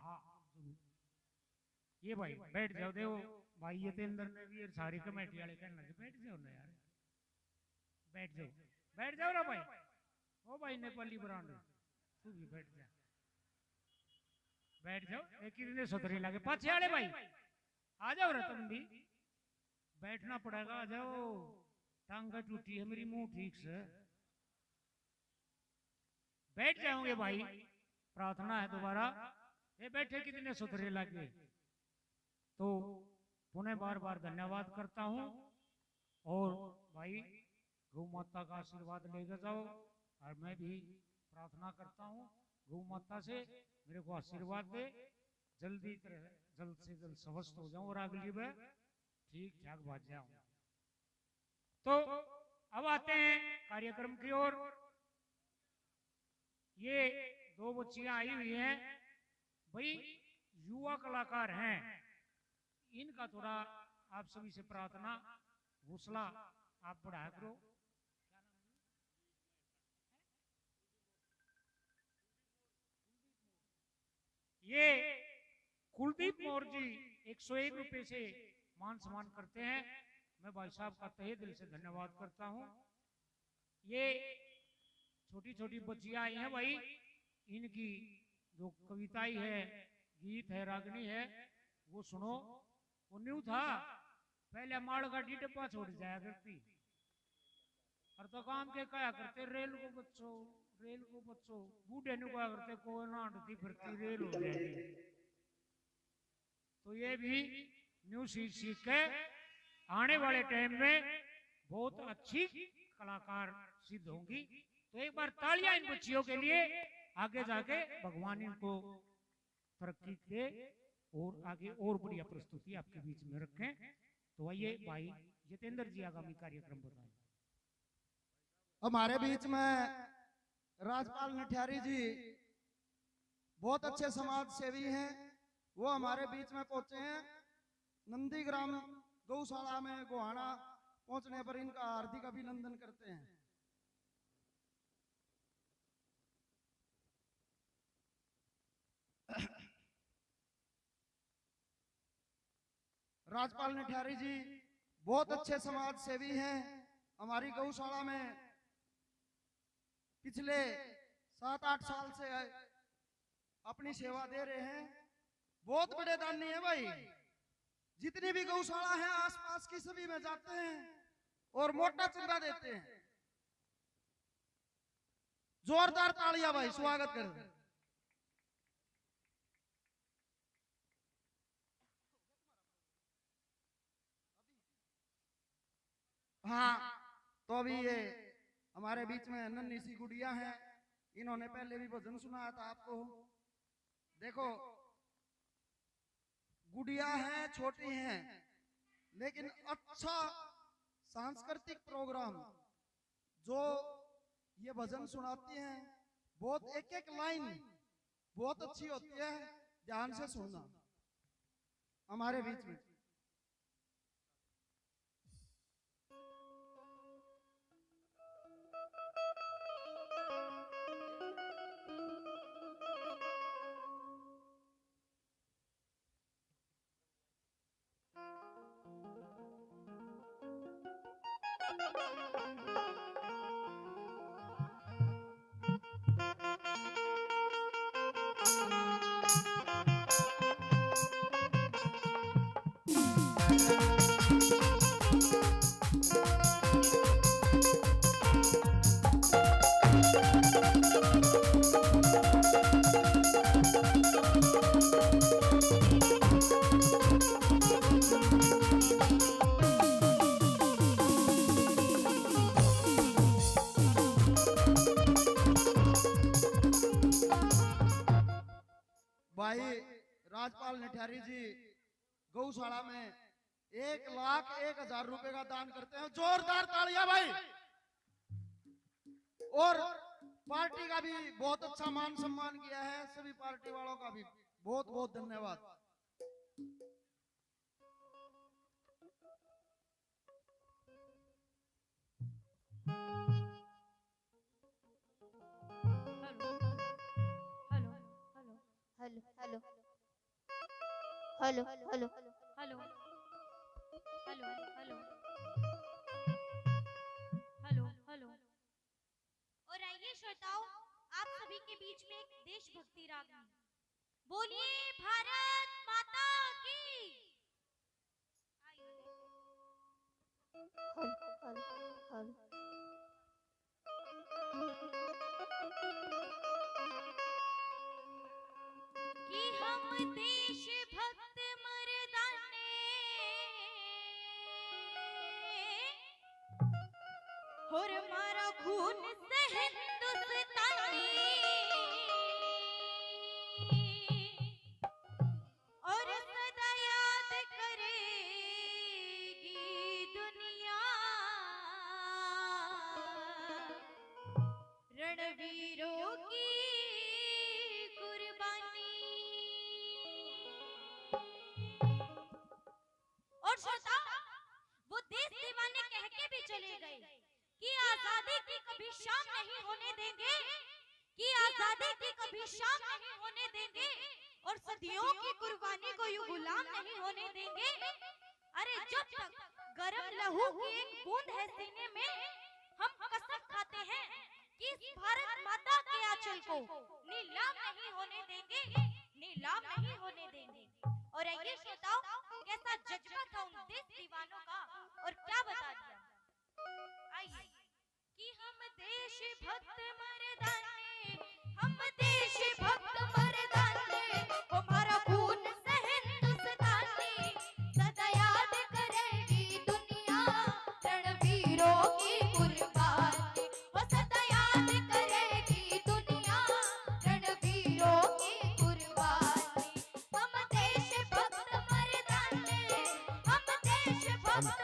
ये भाई बैठ जाओ। देखो भाई, ये तो अंदर में भी सारी कमेटी वाले कहने लगे, बैठ जाओ ना यार, बैठ जाओ, बैठ जाओ ना भाई। ओ भाई नेपाली ब्रांड, तू भी बैठ जा, बैठ जाओ। एक कितने सतरे लगे पाछे वाले भाई, आ जाओ रे तुम भी, बैठना पड़ेगा, आ जाओ। टांगा टूटी है मेरी, मुंह ठीक से। बैठ जाओगे भाई, प्रार्थना है दोबारा। ये बैठे कितने सुथरे लगे। तो पुनः बार बार धन्यवाद करता हूँ। और भाई, गौ माता का आशीर्वाद लेके जाओ। और मैं भी प्रार्थना करता हूँ गौ माता से, मेरे को आशीर्वाद दे, जल्दी तरह, जल्द से जल्द स्वस्थ हो जाऊं और अगली बार ठीक ठाक बाज जाऊं। तो अब आते हैं कार्यक्रम की ओर। ये दो बच्चियां आई हुई हैं भाई, युवा कलाकार हैं, इनका थोड़ा आप सभी से प्रार्थना, हौसला आप बढ़ाया करो। ये कुलदीप मौर्य जी एक सौ एक रुपये से मान सम्मान करते हैं। मैं भाई साहब का तहे दिल से धन्यवाद करता हूँ। ये छोटी छोटी बच्चियां आई हैं भाई, इनकी जो कविताई है, गीत है, रागनी है, वो सुनो। वो न्यू था, पहले मालगाड़ी डब्बा छोड़ जाया करती, और तो काम के कहा करते, "रेल को बच्चो, रेल को बच्चो।" बूढ़े न्यू कहा करते, "कोई ना हटती फिरती रेल हो जाएगी।" तो ये भी न्यू सीख सीख के आने वाले टाइम में बहुत अच्छी कलाकार सिद्ध होंगी। तो एक बार तालियां इन बच्चियों के लिए, आगे जाके भगवान इनको तरक्की दे और आगे और बढ़िया प्रस्तुति आपके बीच में रखें। तो आइए भाई जितेंद्र जी आगामी कार्यक्रम बताएं। हमारे बीच में राजपाल नठियारी जी बहुत अच्छे समाज सेवी हैं, वो हमारे बीच में पहुंचे हैं। नंदीग्राम गौशाला में गोहाना पहुंचने पर इनका हार्दिक अभिनंदन करते हैं। राजपाल नठियारी जी बहुत अच्छे समाज सेवी हैं। हमारी गौशाला में पिछले सात आठ साल से अपनी सेवा दे रहे हैं। बहुत बड़े दानी है भाई। जितनी भी गौशाला है आसपास की, सभी में जाते हैं और मोटा चंदा देते हैं। जोरदार तालियां भाई, स्वागत करें। हाँ, तो अभी ये हमारे बीच में नन्ही सी गुड़िया है, इन्होंने पहले भी भजन सुनाया था आपको। देखो, गुड़िया है, छोटी है, लेकिन अच्छा सांस्कृतिक प्रोग्राम जो ये भजन सुनाती हैं, बहुत एक एक लाइन बहुत अच्छी होती है, ध्यान से सुनना। हमारे बीच में भाई राजपाल नठियारी जी गौशाला में एक लाख एक हजार रुपए का दान करते हैं। जोरदार तालियां भाई। और पार्टी का भी बहुत अच्छा मान सम्मान किया है, सभी पार्टी वालों का भी बहुत बहुत धन्यवाद। Hello, hello, hello, hello, hello, hello, hello, hello, hello, hello, hello. और आइए श्रोताओं, आप सभी के बीच में एक देशभक्ति रागनी। बोलिए भारत माता की। Hello, hello, hello. कि हम देशभक्त मर्दाने, और मारा खून से हिंदुस्तानी, और सदा याद करेगी दुनिया रणवीरों की कुर्बानी। और श्रोता, वो देश दीवाने कह के भी चले गए कि आजादी की कभी शाम नहीं होने देंगे, कि आजादी की कभी शाम नहीं होने देंगे, और सदियों की कुर्बानी को यूं गुलाम नहीं होने देंगे। अरे, जब तक गर्म लहू की एक बूंद है सीने में, हम कसम खाते हैं कि इस भारत माता के आंचल को नीलाम नहीं होने देंगे, नीलाम नहीं होने देंगे। और आइए श्रोताओ, कैसा जज्बा था उन देश दीवानों का और क्या बता दिया। आइए कि हम देशभक्त मर्दाने, हम देशभक्त मर्दाने, हमारा खून से हिंदुस्तानी, सदा याद करेगी दुनिया रणवीरों की कुर्बानी, वो सदा याद करेगी दुनिया रणवीरों की कुर्बानी। हम देशभक्त मर्दाने, हम देशभक्त